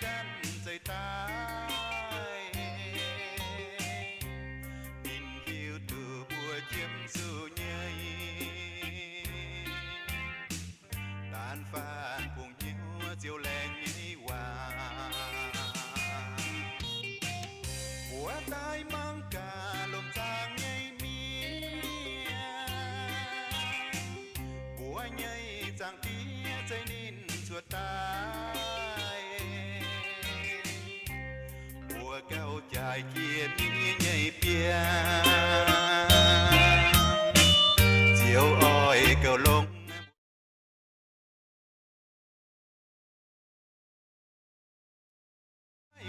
ganh zeiz daaih, ninh hiuv duqv mbuo jiemv zuqc nyei. Daan faanh bungx hnyouv ziouc laengz nyei waac. Mbuo daaih mangc gaax lomh zaangc nyei mienh, mbuo nyei Zaangc Diex zeiz ninh cuotv daaih. Mbuo gauh jaaix jiex miev nyei biangh, ziouc oix gauh longx.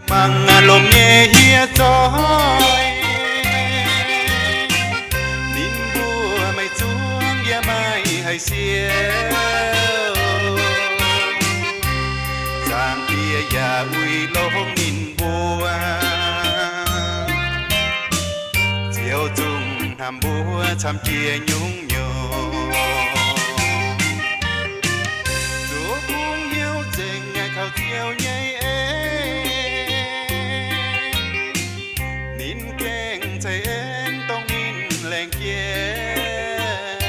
Mangc lomh nyei hieh zoih, ninh mbuo maiv zuangx yaac maiv haih siou. Zaangc Diex yaac uix longx ninh mbuo, ziouc zungv hnamv mbuo camv jiex nyungc-nyungc. Zuov bungx hnyouv nzengc kaux Ziouv nyei en, ninh gengh ceix en dongh ninh laengz jiex.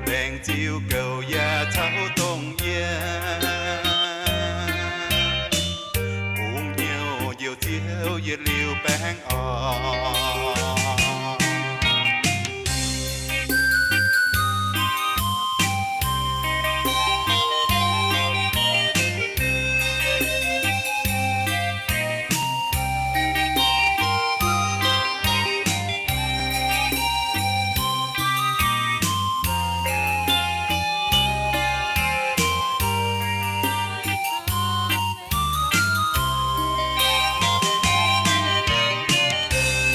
Laengz ziux gouv yaac caux dongh yie, bungx hnyouv njoux Ziouv yietc liuz baengh orn.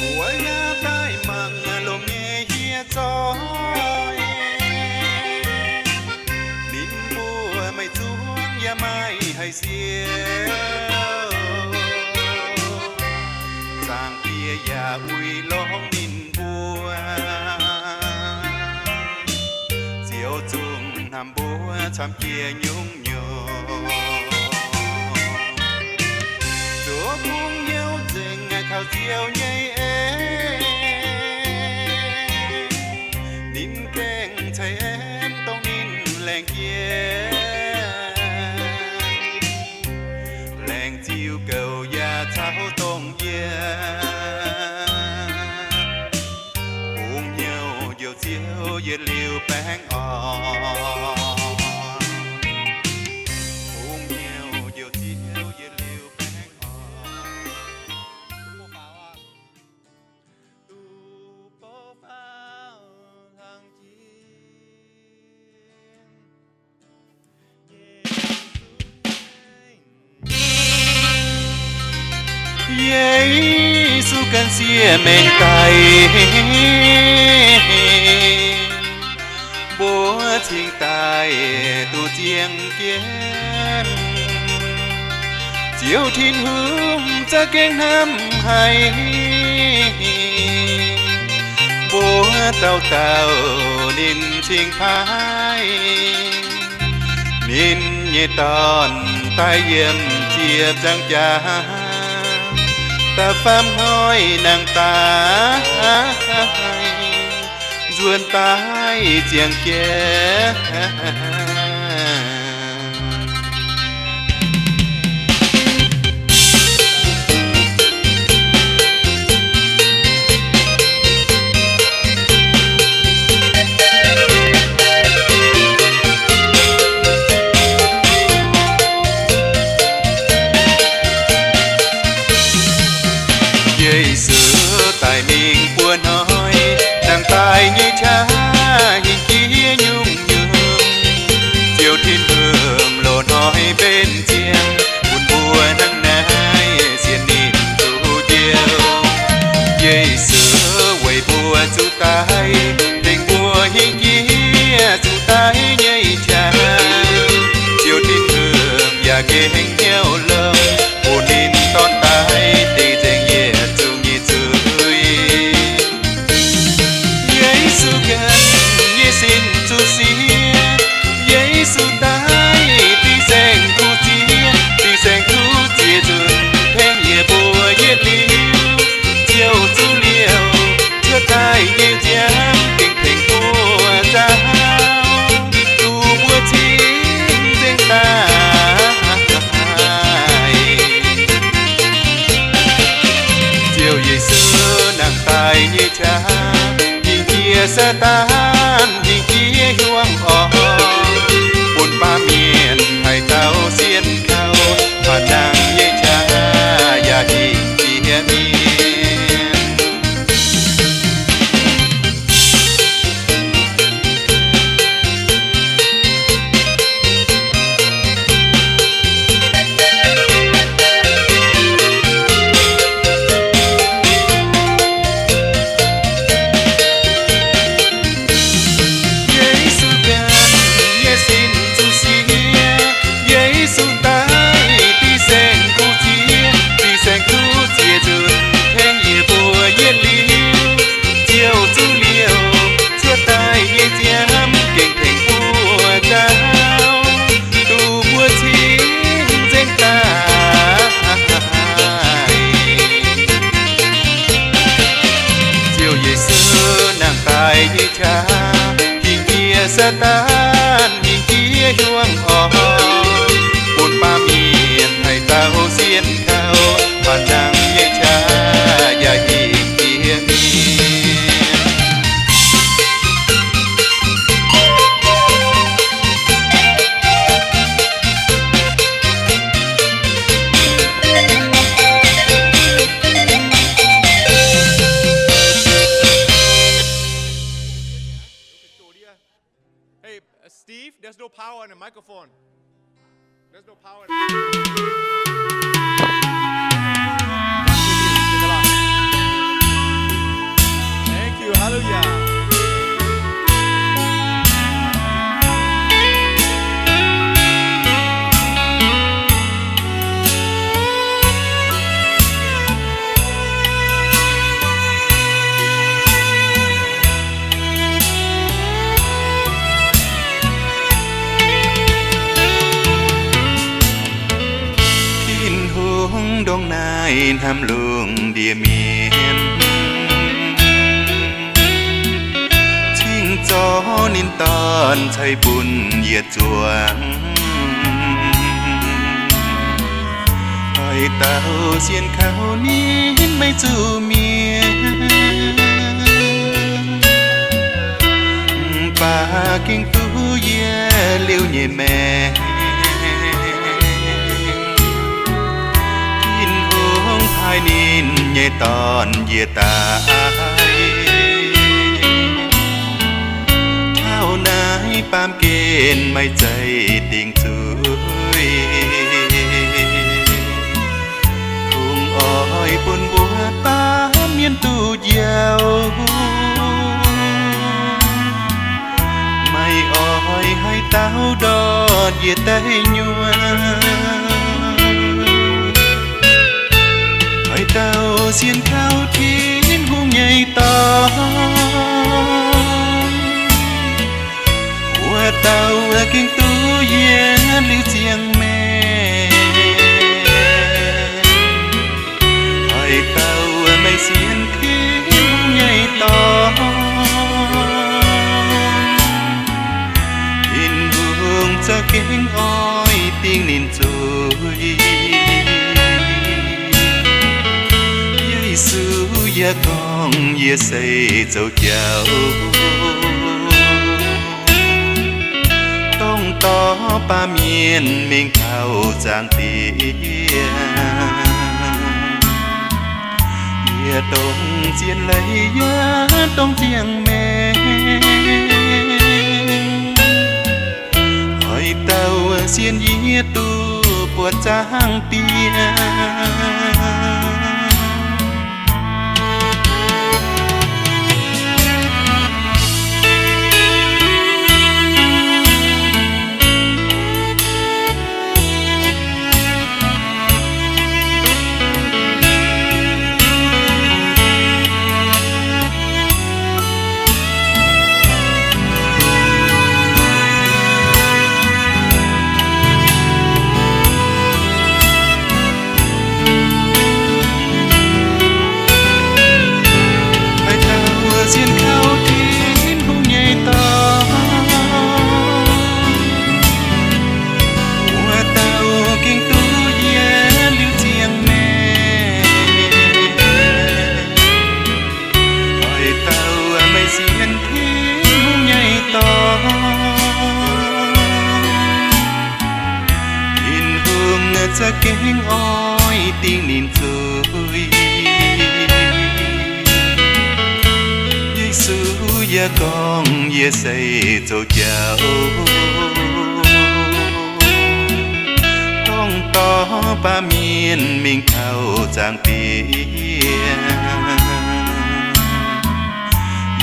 Mbuo yaac daaih mangc lomh nyei hieh zoih, ninh mbuo maiv zuangx yaac maiv haih siou. Zaangc Diex yaac uix longx ninh mbuo, ziouc zungv hnamv mbuo camv jiex nyungc-nyungc. Zuov bungx hnyouv nzengc kaux Ziouv nyei en, ninh gengh ceix en dongh ninh laengz jiex. Laengz ziux gouv yaac caux dongh yie, bungx hnyouv njoux Ziouv yietc liuz baengh orn. Bungx hnyouv njoux Ziouv yietc liuz baengh orn. Duqv bou faaux hlang jiex. Yesu ganh sieqv maengc daic, mbuo cingx daaih duqv ziangh jienv. Ziouv Tin-Hungh za'gengh hnamv haic mbuo dauh dauh ninh cingx paaiv. Ninh nyei Dorn daaih yiem ziepc nzaangc jaax, da'faam hnoi nangh daaih, nzuonx daaih ziangh jienv. Yesu daic mingh buo hnoi, nangh daaih nyei qaqv hingh jiex nyungc-nyungc. Ziouv Tin-Hungh loz-hnoi mbenc ziangh, bun mbuo hnangv naaiv sienx ninh duqv njoux. Yesu weic mbuo zuqc daic, tengx mbuo hingh jiex zuqc daiv nyei qaqv. Ziouv Tin-Hungh yaac gengh hnyouv longx, bun ninh Dorn daic dingc nzengc yietc zungv nyei zuiz. Yesu ganh nyei sin zuqc siev, Yesu daic dingc nzengc kuv ziex. Saadaan hingh jiex hiuang orn, bun baamh mienh haaix dauh sien kaux, baac nangh nyei qaqv yaac hingh jiex mienh. Yesu gan nyei sin zuqc siev, Yesu daaih diqv saeng kuv ziex, diqc saeng kuv ziex nzunc, tengx yie mbuo yietc liuz, Ziouv zuqc liouh cuotv daaih nyei ziangh gengh tengx mbuo nzauh, duqv mbuo cingx nzengc daaih. Ziouv Yesu nangh daaih nyei qaqv, hingh jiex Saadaan hingh jiex hiuang orn, bun baamh mienh haaix dauh sien kaux, baac nangh nyei qaqv yaac hingh jiex mienh. Hey, uh, Steve, there's no power on the microphone. There's no power. Thank you. Hallelujah. Tin-Hungh ndongc naaiv hnamv lungh ndiev mienh, cingx zorqv ninh Dorn ceix bun yietc zuangx. Haaix dauh sienx kaux ninh, maiv zuqc mietc, mv baac gengh duqv yietc liuz nyei maengc. Tin-Hungh paaiv ninh nyei Dorn njiec daaih, taux naaiv baamh gen maiv zeiz dingc zuiz, kungx oix bun mbuo baamh mienh duqv njoux, maiv oix haaix dauh ndortv njiec daaih nyuonh. Haaix dauh sienx kaux Tin-Hungh nyei Dorn, wuov dauh gengh duqv yietc liuz ziangh maengc. Haaix dauh maiv sienx Tin-Hungh nyei Dorn, Tin-Hungh za'gengh oix dingc ninh zuiz. Yesu yaac gorngv, Yie se zoux jauv, dongh dorh baamh mienh mingh taux zaangc Diex. Yie dongh zien leiz yaac dongh ziangh maengc. Haaix dauh sienx yie duqv buatc zaangc Diex. Za'gengh oix dingh ninh zuiz. Yesu yaac gorngv, yie se zoux jauv, gorngv dorh baamh mienh mingh taux zaangc Diex.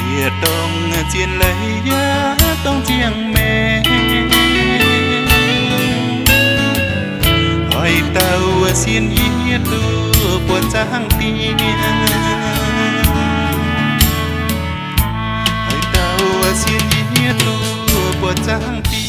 Yie dongh zien leiz yaac dongh ziangh maengc, oix dauh sienx yie duqv buatc zaangc Diex. Oix dauh sienx yie duqv buatc zaangc Diex.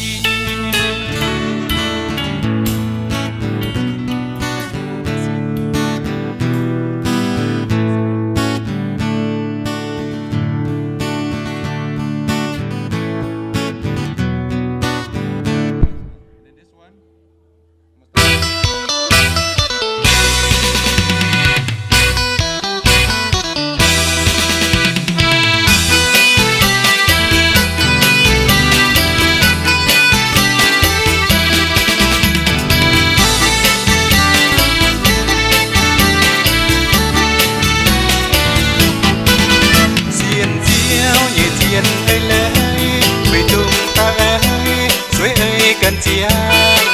Sienx Ziouv nyei zien eix leiz, meih dongh dauh eix, sueih eix ganh ziangh,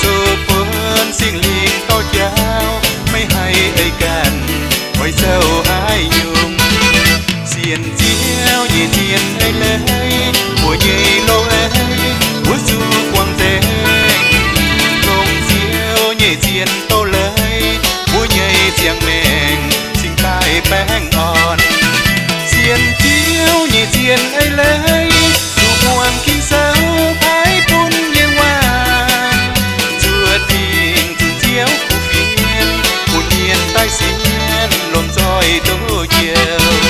zoux buonc Singx Lingh dorh jauv, maiv haih eix ganh, oix zoux haaix nyungc? Sienx Ziouv nyei zien eix leiz, mbuo nyei loz-eix, mbuo zuqc guangc nzengc. Longc Ziouv nyei zien doz-leiz, mbuo nyei ziangh maengc cingx daaih baengh orn. Sienx Ziouv nyei zien eix leiz, zuqc muangx Ging-Sou paaiv bun nyei waac, zuov dingc zunh Ziouv kuv fienx, bun mienh daaih sienx lomh nzoih duqv njoux.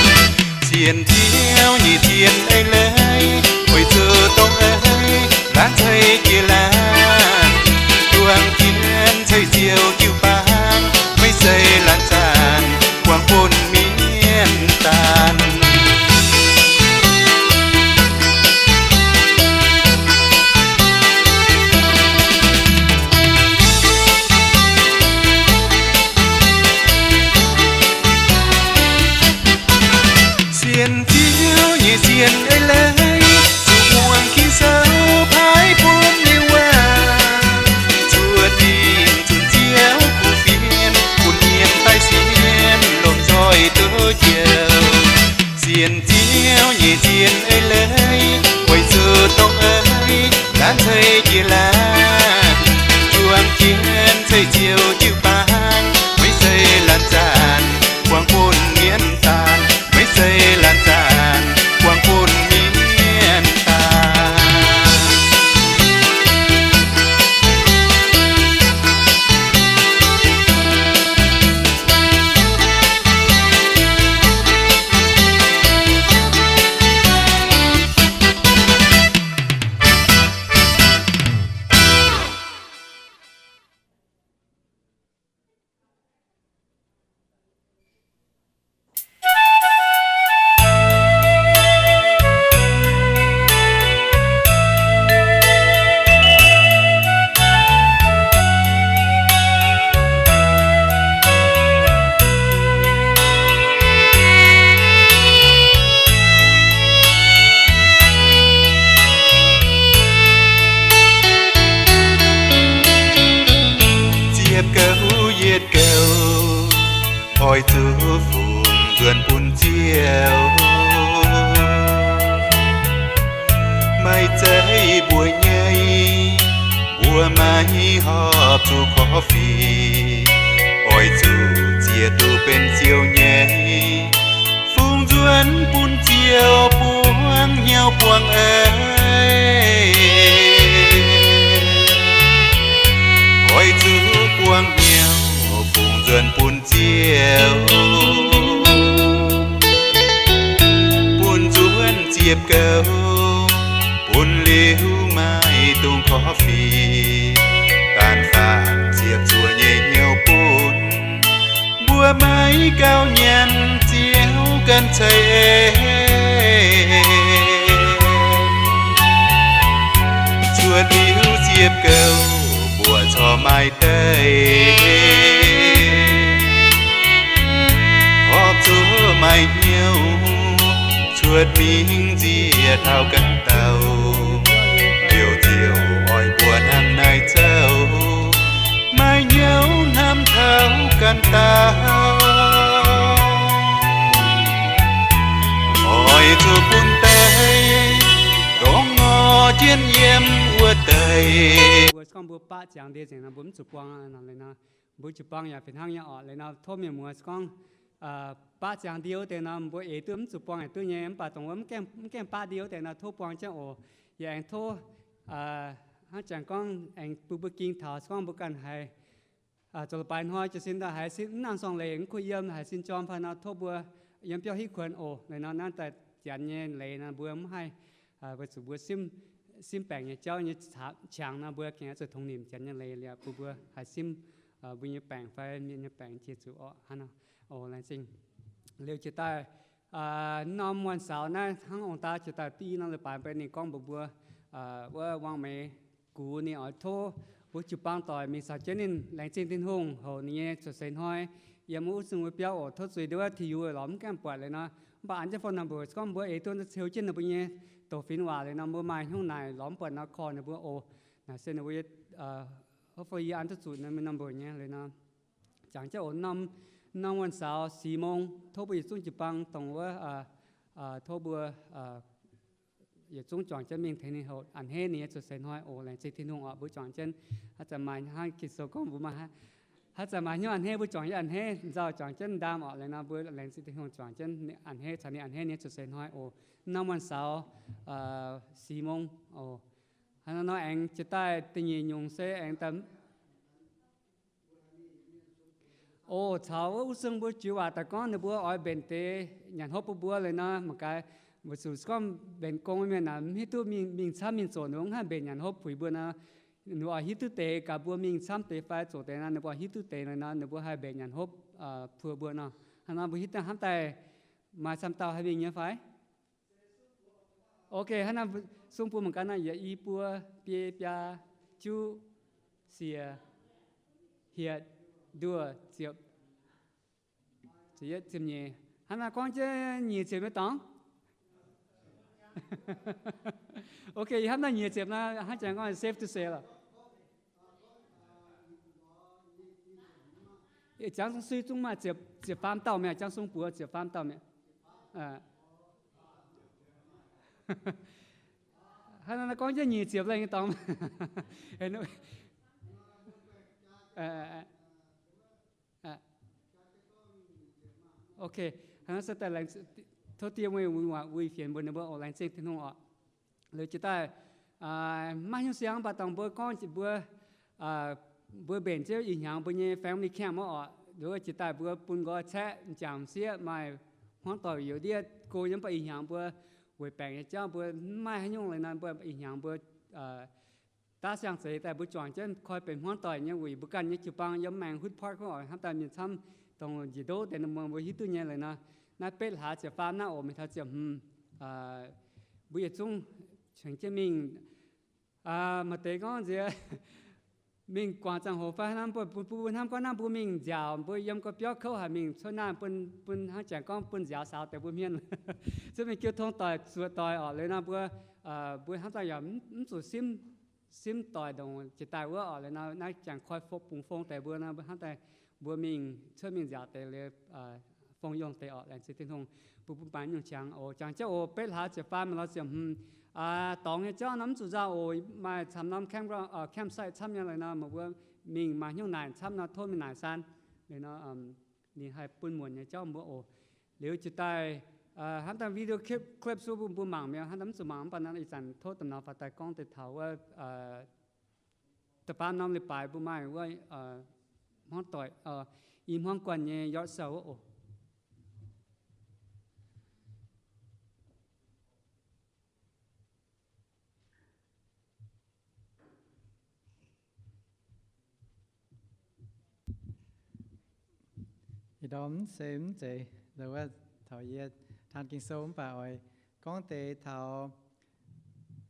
Sienx Ziouv nyei zien eix leiz, weic zuqc dongh eix laanh ceix jiez laanh, juangc jienv ceix Ziouv jiu-baang, maiv zeiz laanh zanc buangh bun mienh daanh. Sienx Ziouv nyei zien eix leiz, zuqc muangx Ging-Sou paaiv bun nyei waac, zuov dingc zunh Ziouv kuv fienx, bun mienh daaih sienx lomh nzoih duqv njoux. Sienx Ziouv nyei zien eix leiz, weic zuqc dongh eix laanh ceix jiez laanh, juangc jienv ceix Ziouv jiu-baang, maiv zeiz laanh zanc buangh bun mienh daanh, maiv zeiz laanh zanc buangh bun mienh daanh. Ziepc gouv yietc gouv, oix zuqc fungx nzuonx bun Ziouv. Maiv zeiz mbuo nyei, mbuo maiv horpc zuqc korv-fiqv. Oix zuqc ziex duqv benx Ziouv nyei, fungx nzuonx bun Ziouv buangv hnyouv buangv eix. Oix zuqc buangv hnyouv fungx nzuonx bun Ziouv, bun nzuonx ziepc gouv, bun liuz maiv dungx korv-fiqv. Daanh faanh ziepc zuoqc nyei hnyouv bun mbuo maiv gauh nyanc Ziouv ganh ceix en. Zuov liuz ziepc gouv mbuo corc Maaih deix horpc zuqc maaih hnyouv cuotv mingh nziex taux ganh dauh, liouc ziouc oix mbuo hnangv naaiv zoux, maaih hnyouv hnamv taux ganh dauh. Oix zuqc bun deix dongh ngor jienv yiem wuov deix. Mbuo gorngv mbuo baqv ziangx ndie nzengc nor, mbuo mv zuqc buang aqv nor. Mbuo jiu-baang yaac fih hnangv nyei orqc. Liuz nor tov mienh muoz gorngv baqv ziangx ndie wuov deix nor, mbuo eix duqv mv zuqc buang yaac duqv nyei, mv baac dongh wuov mv gaengh baqv ndie wuov deix nor, tov buang jienv oc. Yaac aengx tov hnangv jangx gorngv aengx bun mbuo ging taux gorngv mbuo ganh haiz zoux leiz-baaix hnoi jiez sin daaih haiz sin mv nangc sorng leiz, mv kuh yiem, haiz sin jorm fai nor, tov mbuo yiem biauv hitv kuonx oc. Liuz nor naaiv daaih janx nyei leiz nor mbuo mv haih, weic zuqc mbuo simv baengc nyei jauv nyei qangx nor, mbuo gengh oix zuqc tongx nimc janx nyei leiz liuz bun mbuo haih simv mbuo nyei baengc fai mienh nyei baengc jiex zuqc orqc. Hnangv nor, laengz zingh. Liuz jiex daaih norm วันเสาร์ naaiv hnangv ong-daa jiex daaih div norm leiz-baaix mbenc ninh gorngv mbuox mbuo wuov วางแผน gux ninh oix tov mbuo jiu-baang doic mingh caux jienv ninh. Laengz zingh Tin-Hungh hoc ninh nyei cuotv seix hnoi yiem wuov zingh wuov biauv oc. Tov zuiz ndau wuov ที่อยู่ lorz mv gaengh buatc liuz nor, mv baac an jienv phone number gorngv mbuo eix duqv ceu jienv ninh mbuo nyei douz-finx waac liuz nor, mbuo maaih hnyouv naaic lorz mv buatc nor call ninh mbuo oc. Naaic se ninh mbuo hopefully yie an duqv zuqc ninh mbuo number nyei liuz nor. Jangx jienv oc, norm วันเสาร์ สี่โมง tov mbuo yietc zungv jiu-baang dongh wuov, tov mbuo yietc zungv juangc jienv mingh tengx ninh hoc a'hneiv ninh nyei cuotv seix hnoi oc. Laengz zingh Tin-Hungh oc. Mbuo juangc jienv haaix zanc maaih hnangv Ging-Sou gorngv mbuo maaih, haaix zanc maaih hnyouv a'hneiv mbuo juangc jienv a'hneiv, nzauh juangc jienv ndaam oc. Liuz nor mbuo laengz zingh Tin-Hungh juangc jienv a'hneiv caux ninh a'hneiv ninh nyei cuotv seix hnoi oc. Norm วันเสาร์ สี่โมง oc. Hnangv nor aengx jiex daaih da'nyeic nyungc se aengx daaih oc, caux wuov zungv mbuo juiz waac daaih gorngv ninh mbuo oix mbenc deix nyanc hopv bun mbuo liuz nor, mangc gaax, weic zuqc gorngv mbenc gong mienh naaic mv hiuv duqv mingh camv mingh zoqc, ninh mbuo mv haih mbenc nyanc hopv puix mbuo nor, ninh mbuo oix hiuv duqv deix gaax mbuo mingh camv deix fai zoqc deix nor, ninh mbuo oix hiuv duqv deix nor, ninh mbuo haih mbenc nyanc hopv puix mbuo nor. Hnangv nor mbuo hiuv duqv hnamv daaih maaih camv dauh haih mingh nyei fai? Ok, hnangv naaiv sung buo mangc gaax naaiv, yietc, i, buo, biei, biaa, juqv, siec, hietc, nduoh, ziepc, ziepc yietv, ziepc nyeic. Hnangv naaiv gorngv jienv nyic ziepc nyei dorngx. Ok, hnamv naaiv nyic ziepc naaiv hnangv jangx gorngv safe to say lorqc. Jangx sung sui zungv maaih ziepc, ziepc faam dauh mi'aqv, jangx sung buoz ziepc faam dauh mi'aqv. Hnangv naaiv gorngv jienv nyic ziepc lengh nyei dorngx. Ok, hnangv naaiv se daaih tov die mueiz wuic fienx mbuox ninh mbuo oc. Laengz zingh Tin-Hungh oc. Liuz jiex daaih maiv hnyouv siang mv baac dongh mbuo gorngv mbuo, mbuo mbenc jienv ih hnyangx mbuo nyei family camp wuov oc. Liuz jiex daaih mbuo bun nqoi caeqv m'jangc m'sieqv maaih hmuangv doic youz ndiev go nyei mv baac ih hnyangx mbuo weic baengc nyei jauv mbuo mv maaih haaix nyungc liuz nor, mbuo ih hnyangx mbuo daav siang-zeix daaih mbuo juangc jienv koi benx hmuangv doic nyei wuic. Mbuo ganh nyei jiu-baang yiem maengx Hood Park wuov oc, hnamv daaih mienh camv dongh njiec ndouv deix mbuo hiuv duqv nyei liuz nor, naaiv betv hlaax ziepc faam naaiv oc, mingh taux ziepc hmz, mbuo yietc zungv cengx jienv mingh. Maaih deix gorngv nziex mingh guangc ziangh hoc fai hnamv mbuo, mbuo hnamv gorngv naaiv mbuo mingh nziaauc, mbuo yiem gorx-biauv kouv haic, mingh cuotv naaiv bun, bun hnangv jangx gorngv bun nziaaux saaux deix mbuo hmien, cuotv mingh jiu tong doic zuoqc doic oc. Liuz nor mbuo, mbuo hnamv daaih yaac mv zuqc simv, simv doic ndongc jiex daaih wuov oc. Liuz nor naaiv jangx koi bungx fong deix mbuo nor, mbuo hnamv daaih mbuo mingh cuotv mingh nziaauc deix liuz fong yongh deix oc. Laengz zingh Tin-Hungh bun bun baaix nyungc qangx oc. Jangx jienv oc, betv hlaax ziepc faam mingh lorz ziepc hmz. Dorngx nyei jauv nor mv zuqc nzauh oc, maaih camv norm camp, campsite camv nyei liuz nor, meih mbuo mingh maaih hnyouv naaic camv nor tov mingh naaic saan. Liuz nor ninh haih bun muonc nyei jauv mbuo oc. Liuz jiex daaih hnamv daaih video clip, clip suv mbuo mangc mi'aqv, hnamv daaih mv zuqc mangc mv baac nor ih zanc tov da'nauz faaux daaih gorngv deix taux wuov da'faam norm leiz-baaix mbuo maaih wuov hmuangv doic, i hmuangv guanh nyei yard sale wuov oc. Ih ndorm se mv zeiz, wuov taux yie taan Ging-Sou mv baac oix gorngv deix taux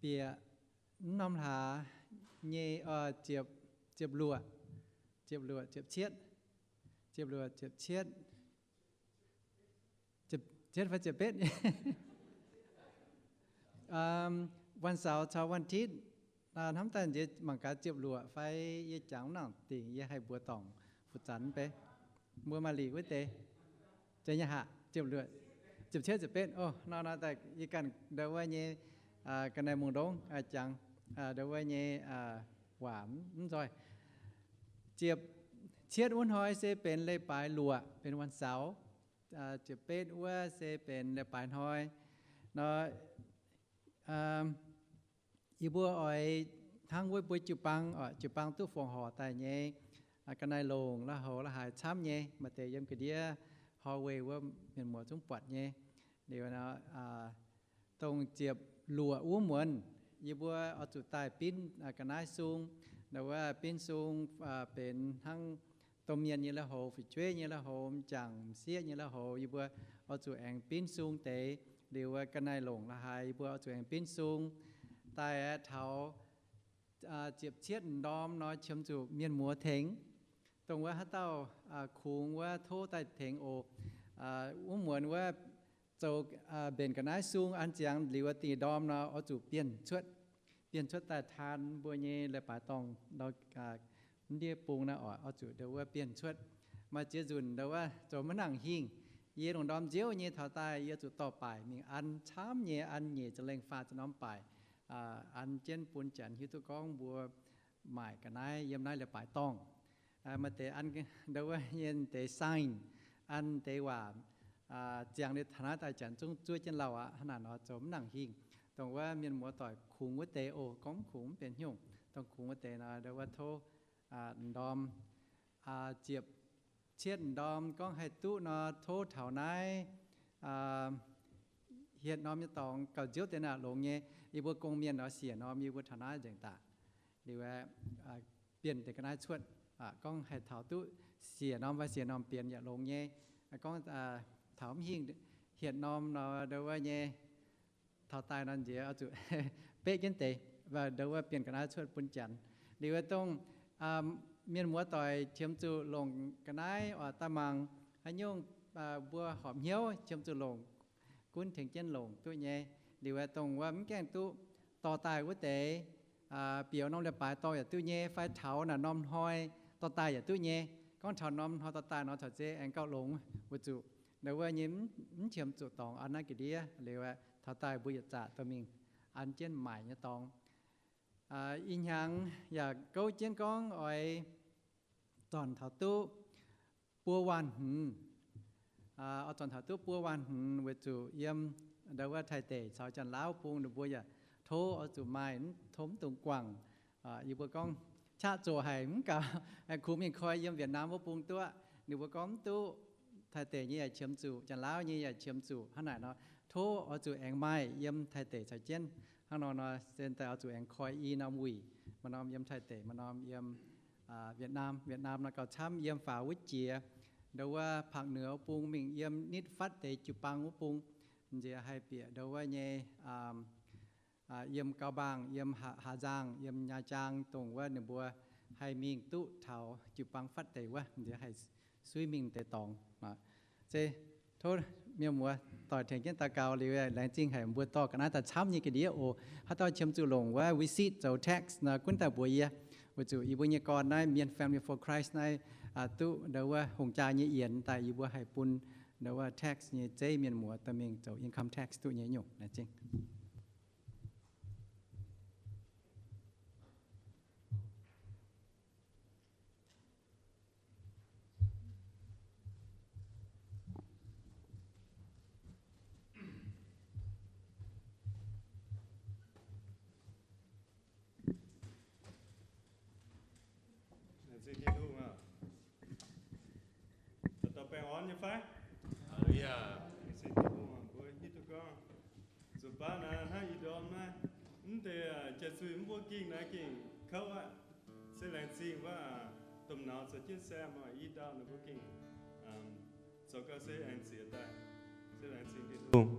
bieqc mv norm hlaax nyei ziepc, ziepc luoqc. ziepc luoqc, ziepc cietv, ziepc luoqc, ziepc cietv, ziepc cietv fai ziepc betv. วันเสาร์ caux วันอาทิตย์, hnamv daaih nziex mangc gaax ziepc luoqc fai yie jangx nangc dingc yie haih mbuox dorngc fu zanx bei. Mbuo maaih liqc wuov deix. Zeiz nyei haic, ziepc luoqc, ziepc cietv, ziepc betv. Nor nor daaih yie ganh ndau wuov nyei ga'naaiv mungh ndongv jangx ndau wuov nyei waac mv nzoih. Ziepc cietv wuov hnoi se benx leiz-baaix luoqc, benx วันเสาร์. Ziepc betv wuov se benx leiz-baaix hnoi. Nor yie mbuo oix hnangv wuov mbuo jiu-baang, jiu-baang duqv fongc horc daaih nyei ga'naaiv longc la'haux la'haaix camv nyei, maaih deix yiem ga'ndiev hallway wuov mienh muoz zungv buatc nyei. Liuz dongh ziepc luoqc wuov muonz yie mbuo oix zuqc daaih binv ga'naaiv sung. Ndau wuov binv sung benx hnangv domh mienh nyei la'haux, fu'jueiv nyei la'haux, m'jangc m'sieqv nyei la'haux, yie mbuo oix zuqc aengx binv sung deix. Liuz ga'naaiv longc la'haaix yie mbuo oix zuqc aengx binv sung. Daaih taux ziepc cietv ndorm nor qiemx zuqc mienh muoz tengx. Dongh wuov haaix dauh kungx wuov tov daaih tengx oc. Wuov muonz wuov zoux mbenc ga'naaiv sung an ziangx liuz wuov dingh ndorm nor oix zuqc bienh cuotv, bienh cuotv daaih taan mbuo nyei leiz-baaix dorngh, ndiev bung naaiv oix zuqc ndau wuov bienh cuotv. Maaih ziex nzunc ndau wuov zoux maiv nangc hingh. Yie lungh ndorm nziouv nyei taux daaih yie zuqc dorh baaic mingh an camv nyei, an nyeic ziepc lengh faah ziepc norm baaic, an jienv bun Janx hiuv duqv gorngv mbuo maaic ga'naaiv yiem naaiv leiz-baaix dorngh. Maaih deix an ndau wuov nyei deix sign, an deix waac ziangx liuz taux naaiv daaih Janx zungv zuov jienv lauh aqv. Hnangv naaic nor zoux mv nangc hingh. Dongh wuov mienh muoz doic kungx wuov deix oc, gorngv mv kungx mv benx hnyungc. Dongh kungx wuov deix nor ndau wuov tov ndorm ziepc cietv ndorm gorngv haih duqv nor tov taux naaiv hietc norm nyei dorngx gauh nziouv deix naaic longx nyei. Yie mbuo gong mienh nor siec norm yie mbuo taux naaiv nzengc daaih. Liuz bienh deix ga'naaiv cuotv, gorngv haih taux duqv siec norm fai siec norm bienx yaac longx nyei. Gorngv taux mv hingh hietc norm nor ndau wuov nyei taux daaih nor nziex oix zuqc beqv jienv deix, ndau wuov bienh ga'naaiv cuotv bun Janx. Liuz wuov dongh mienh muoz doic qiemx zuqc longc ga'naaiv oix daaih mangc haaix nyungc mbuo horpc hnyouv qiemx zuqc longc, gunv tengx jienv longc duqv nyei. Liuz wuov dongh wuov mv gaengh duqv dorh daaih wuov deix, bieqc norm leiz-baaix dorh yaac duqv nyei, fai taux naaic norm hnoi dorh daaih yaac duqv nyei. Gorngv taux norm hnoi dorh daaih nor caux zeiz aengx gauh longx weic zuqc ndau wuov nyei mv qiemx zuqc dorngx an naaiv ga'ndiev. Liuz taux daaih mbuo yietc zaqc dorh mingh an jienv maaic nyei dorngx. Ih hnyangx yaac gouv jienv gorngv oix zornc taux duqv buo waanh hmz. Oix zornc taux duqv buo waanh hmz weic zuqc yiem ndau wuov Taiv deic caux Janx-Laauv bung ninh mbuo yaac tov oix zuqc maaih, tov mv dungx guangc. Yie mbuo gorngv qaqv zoqc haic mv gaux, kungx mingh koi yiem Việt Nam wuov bung duqv. Ninh mbuo gorngv mv duqv, Taiv deic nyei yaac qiemx zuqc, Janx-Laauv nyei yaac qiemx zuqc. Hnangv naaic nor tov oix zuqc aengx maaih yiem Taiv deic caux jienv. Hnangv nor nor se daaih oix zuqc aengx koi i norm wuic, maaih norm yiem Taiv deic, maaih norm yiem Việt Nam. Việt Nam nor gauh camv yiem faaux wuov jiex, ndau wuov Pangc Nduov wuov bung mingh yiem nitv fatv deix jiu-baang wuov bung, nziex haih bieqc ndau wuov nyei yiem Cao Bằng, yiem Hà Giang, yiem Nha Trang, dongh wuov ninh mbuo haih mingh duqv taux jiu-baang fatv deix wuov, nziex haih suiv mingh deix dorngx. Se tov mienh muoz doic tengx jienv daux gaux liuz, laengz zingh haic mbuo dorh ga'naaiv daaih camv nyei ga'ndiev oc. Haaix dauh qiemx zuqc longc wuov receipt zoux tax nor, gunv daaih mbuox yie. Weic zuqc yie mbuo nyei gorn naaiv Mien Family for Christ naaiv duqv ndau wuov hungh jaa nyei yienx daaih, yie mbuo haih bun ndau wuov tax nyei zeiv mienh muoz dorh mingh zoux income tax duqv nyei nyungc. Laengz zingh. Laengz zingh Tin-Hungh aac. Dauh dauh baengh orn nyei fai? Hallelujah. Laengz zingh Tin-Hungh aac, mbuo hiuv duqv gorngv zuqc baav naaiv hnangv ih ndorm naaiv, mv deix jiex zuiz mv mbuo gingh naaiv gengh kouv aqv. Se laengz zingh wuov domh nauz zoux jienv saeng oc, i dauh ninh mbuo gengh zoux gau se aengx ziex daaih. Se laengz zingh Tin-Hungh.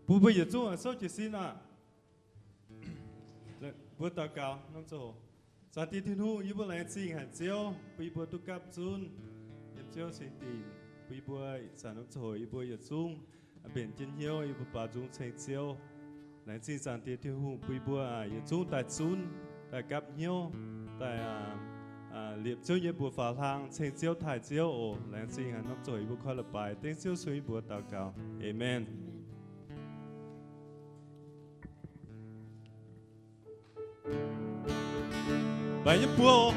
Bun mbuo yietc zungv souv jiez sin oc. Mbuo daux gaux norm ziangh hoc. Zaangc Diex Tin-Hungh, yie mbuo laengz zingh haic Ziouv bun yie mbuo duqv gapv zunv yiem Ziouv cing-dingc, bun yie mbuo ih zanc norm ziangh hoc yie mbuo yietc zungv mbenc jienv hnyouv, yie mbuo baaux nzung ceng Ziouv. Laengz zingh Zaangc Diex Tin-Hungh bun yie mbuo yietc zungv daaih zunv, daaih gapv hnyouv, daaih liepc Ziouv nyei mbuox faaux hlang ceng Ziouv, taaih Ziouv oc. Laengz zingh haic. Norm ziangh hoc yie mbuo koi la'baaix dengv Ziouv ceng yie mbuo daux gaux. Aamen. Mbaix nyei buo oc.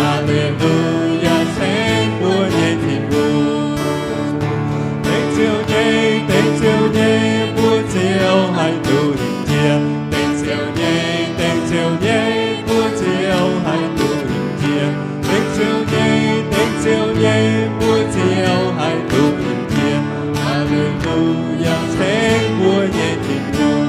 Aa^le^lu^yaa, ceng mbuo nyei Tin-Hungh. Dengv Ziouv nyei, dengv Ziouv nyei, mbuo Ziouv haih duqv hingh jiex. Dengv Ziouv nyei, dengv Ziouv nyei, mbuo Ziouv haih duqv hingh jiex. Dengv Ziouv nyei, dengv Ziouv nyei, mbuo Ziouv haih duqv hingh jiex. Aa^le^lu^yaa, ceng mbuo nyei Tin-Hungh.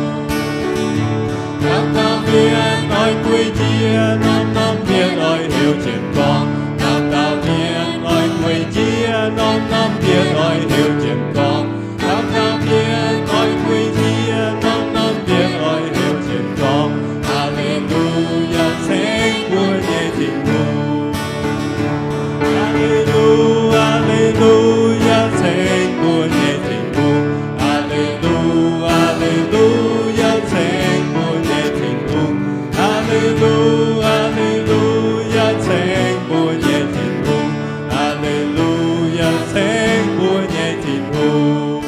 Dauh dauh mienh oix guei jiez, norm-norm mienh oix heuc jienv gorngv. Dauh dauh mienh oix guei jiez, norm-norm mienh oix heuc jienv gorngv. Dauh dauh mienh oix guei jiez, norm-norm mienh oix heuc jienv gorngv. Aa^le^lu^yaa, ceng mbuo nyei Tin-Hungh. Aa^le^lu, aa^le^lu^yaa, ceng mbuo nyei Tin-Hungh. Aa^le^lu, aa^le^lu^yaa, ceng mbuo nyei Tin-Hungh. Aa^le^lu, aa^le^lu^yaa, ceng mbuo nyei Tin-Hungh. Aa^le^lu^yaa, ceng mbuo nyei Tin-Hungh.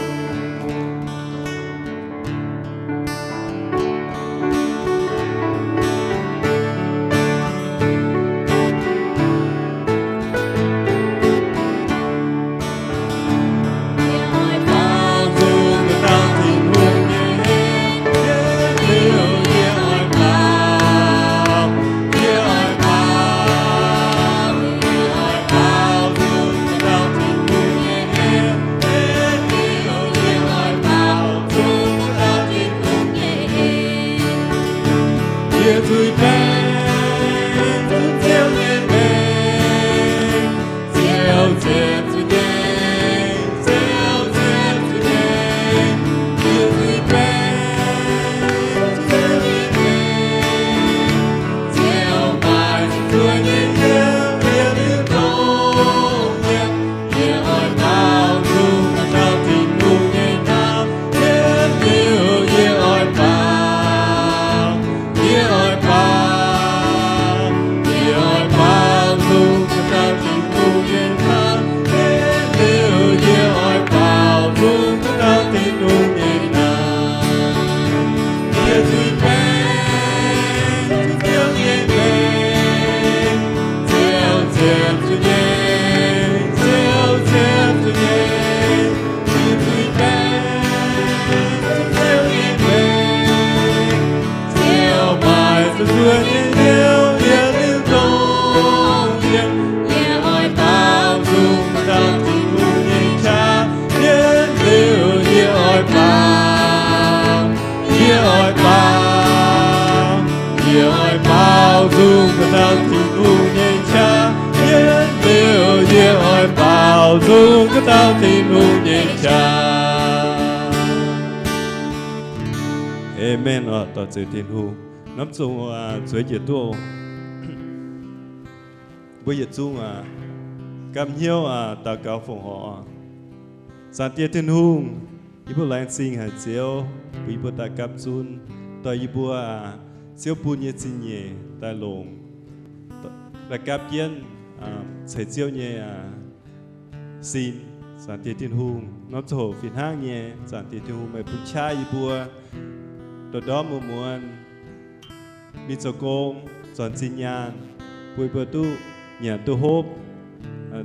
Yie zuiz-baengh zunv Ziouv nyei mengh, Ziouv ziepc zuoqv nyei, Ziouv ziepc zuoqv nyei. Yie zuiz-baengh zunv Ziouv nyei mengh, Ziouv maaih zuqc zuoqv nyei Ziouv, yie liuz dongh yie. Yie oix baaux nzung ganh dauh Tin-Hungh nyei hnamv, yie liuz yie oix baaux, yie oix baaux, yie oix baaux nzung ganh dauh Tin-Hungh nyei hnamv, yie liuz yie oix baaux nzung ganh dauh Tin-Hungh nyei hnamv. Yie zuiz-baengh zunv Ziouv nyei mengh, Ziouv ziepc zuoqv nyei, Ziouv ziepc zuoqv nyei. Yie zuiz-baengh zunv Ziouv nyei mengh, Ziouv maaih zuqc zuoqv nyei Ziouv, yie liuz dongh yie. Yie oix baaux nzung ganh dauh Tin-Hungh nyei qaqv, yie liuz yie oix baaux. Yie oix baaux, yie oix baaux nzung ganh dauh Tin-Hungh nyei qaqv, yie liuz yie oix baaux nzung ganh dauh Tin-Hungh nyei qaqv. Aamen oc. Dorh ziouc Tin-Hungh norm zungh zueiz njiec duqv. Mbuo yietc zungh aac, gapv hnyouv aac, daux gaux fongc horc. Zaangc Diex Tin-Hungh, yie mbuo laengz zingh haic Ziouv, bun yie mbuo daaih gapv zunv, dorh yie mbuo aac, Ziouv bun nyei zingh nyeic daaih longc, daaih gapv jienv ceix Ziouv nyei sin. Zaangc Diex Tin-Hungh, norm ziangh hoc fih hnangv nyei, Zaangc Diex Tin-Hungh, meih bun qaqv yie mbuo ndorm-ndorm muonz-muonz mingh zoux gong, zornc zinh nyaanh, bun yie mbuo duqv nyanc duqv hopv,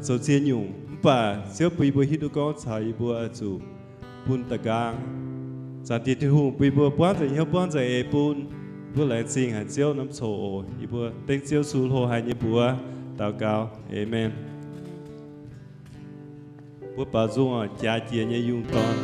zoux ziex nyungc. Mv baac Ziouv bun yie mbuo hiuv duqv gorngv caux yie mbuo zuqc bun da'nqaang. Zaangc Diex Tin-Hungh, bun yie mbuo buangv nzengc hnyouv buangv nzengc eix bun. Yie mbuo laengz zingh haic Ziouv norm ziangh hoc. Yie mbuo dengv Ziouv Yesu hlo haic nyei mbuox daux gaux. Aamen. Mbuo baaux nzung oc, jaax jiex nyei yungh dorn.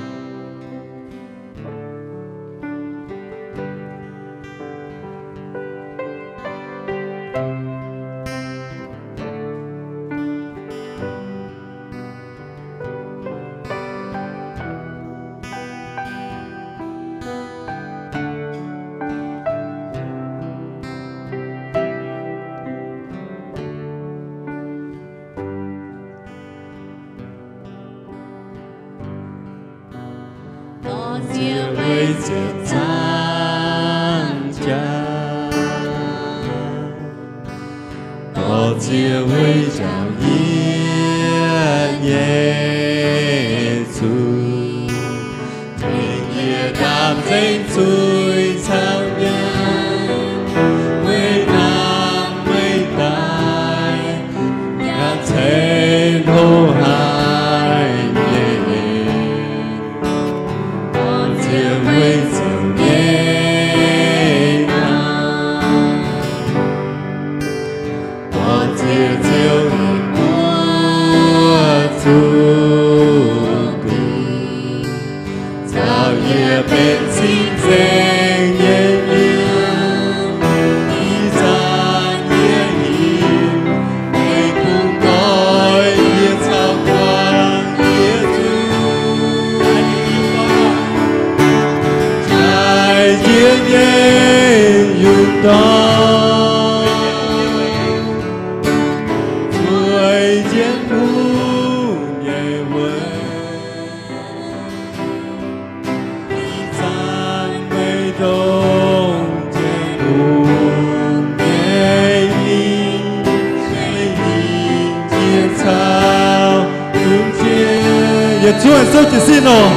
ziepc zaang jaax. Dorh ziec weic njaaux yie nyei zuiz, tengx yie ndaam nzengc zuiz caux nyaanh, weic naamh meih daaih, yaac ceix hlo haic nyei. Dorh ziec weic Ziouv nyei naamh, dorh ziec Ziouv nyei guoqv zuqc dingc, caux yie benx cing-nzengc nyei mienh. Ih zanc yie hingh, meih bungx doix yie caux guangc yie zuiz. Jaaix jienv nyei yungh dorn, zueiz jienv Tin-Hungh nyei weic. Ih zanc meih ndongc Tin-Hungh nyei hingh, meih hingh jiex caux yungz jiex. Yietc zungv souv jiez sin oc.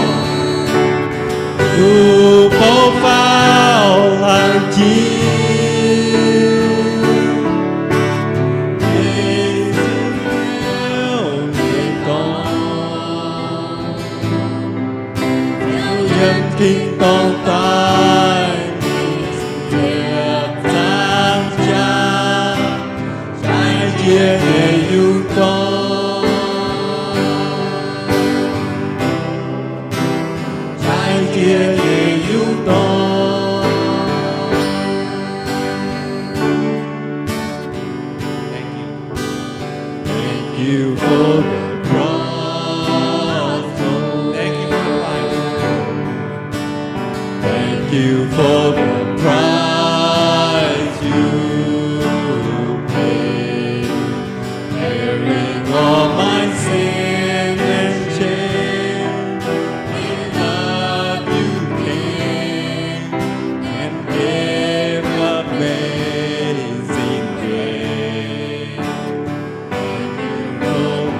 Duqv bouv faaux laangz jiex, yiem tin-dorngh daaih, ziepc zaang jaax, jaaix jienv nyei yungz dorn, jaaix jienv nyei yungz dorn. Thank you for the cross. Thank you for the life. Thank you for the price you paid, bearing all my sin and shame. In love you came and gave amazing grace. Thank you, Lord,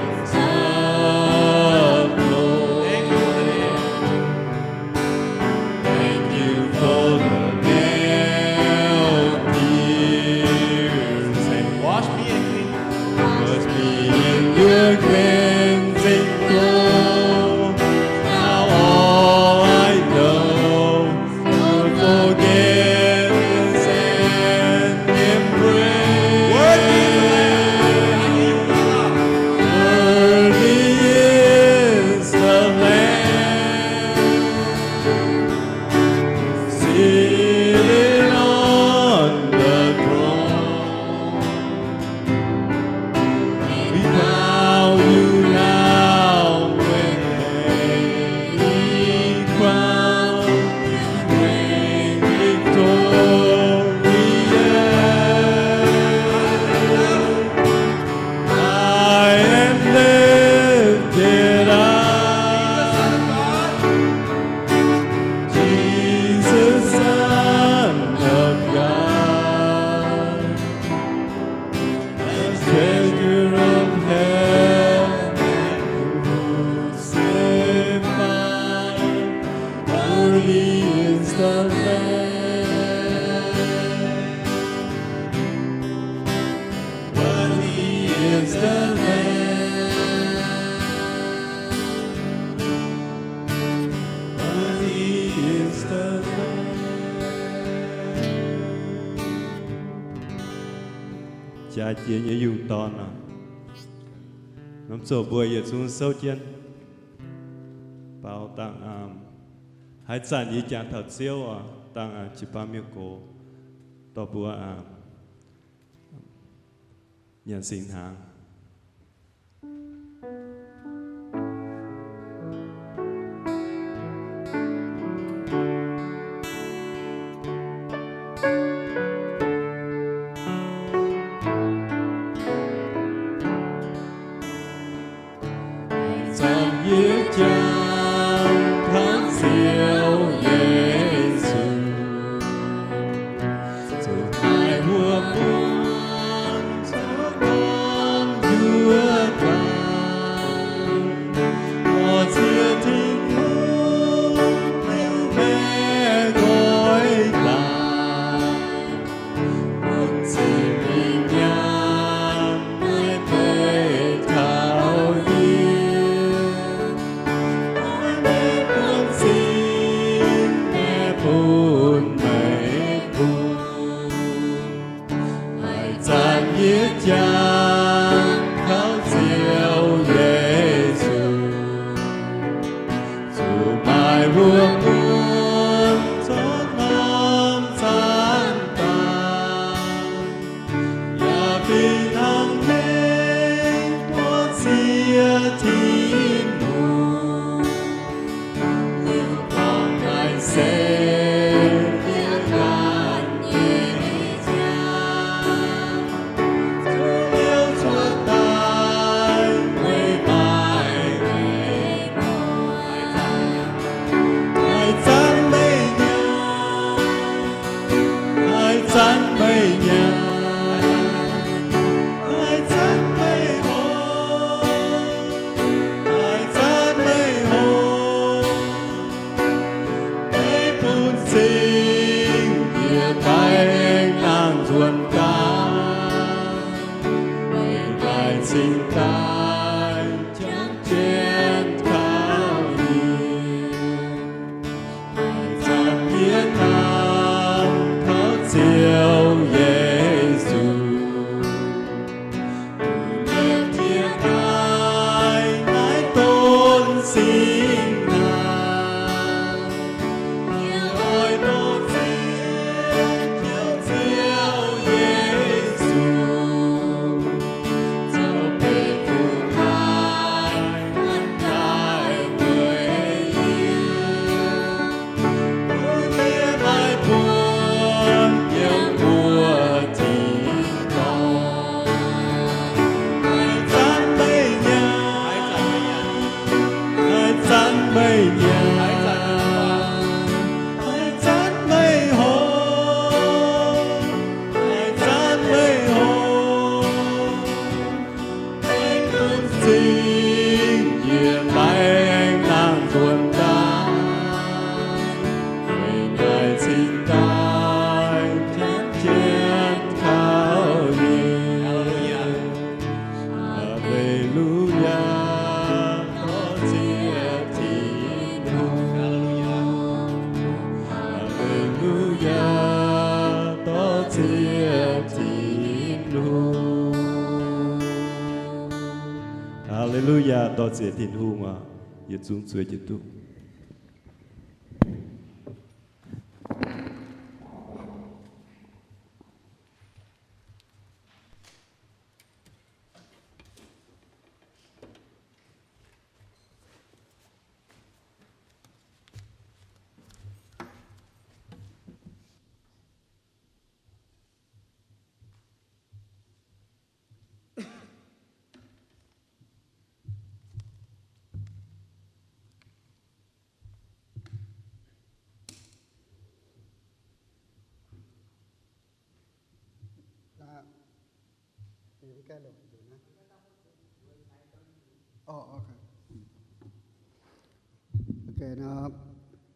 of glory. Thank you for the nail pierced hands. Wash me and clean me. Wash me in your cleansing flow. Now all I know, your forgiveness and embrace. Worthy is the Lamb. Worthy is the Lamb. Seated on the throne, we crown you now with a crown of victorious. High and lifted up, Jesus, Son of God, the treasure of heaven, crucified. Worthy is the Lamb. Worthy is the Lamb. Worthy is the Lamb. Jaaix jienv nyei yungh dorn oc. Norm zoh mbuo yietc zungv souv jienv. Baaux dangh, haaix zanc yie jangx taux Ziouv oc, dangh jiu-baang mienh gox dorh mbuo nyanc singx hnaangx. Haaix zanc yie jangx taux Ziouv nyei Zanc meih nyanc, zanc meih hopv, zanc meih hopv, meih bun cing yie baeng nangh nzuonx gaax, meih daaih cingx daaih qangx jienv taux yie. Zanc yie taux, taux Ziouv Yesu, liepc jiez daaih naaiv donx singx naaic, yie oix dorh cing hnyouv Ziouv Yesu. Zingh yie baeng nangh nzuonx daaih, meih daaih cingx daaih janx jienv taux yie. Aa^le^lu^yaa, dorh ziex Tin-Hungh. Aa^le^lu^yaa, dorh ziex Tin-Hungh. Aa^le^lu^yaa, dorh ziex Tin-Hungh aac. Yietc zungv zueiz jienv duqv.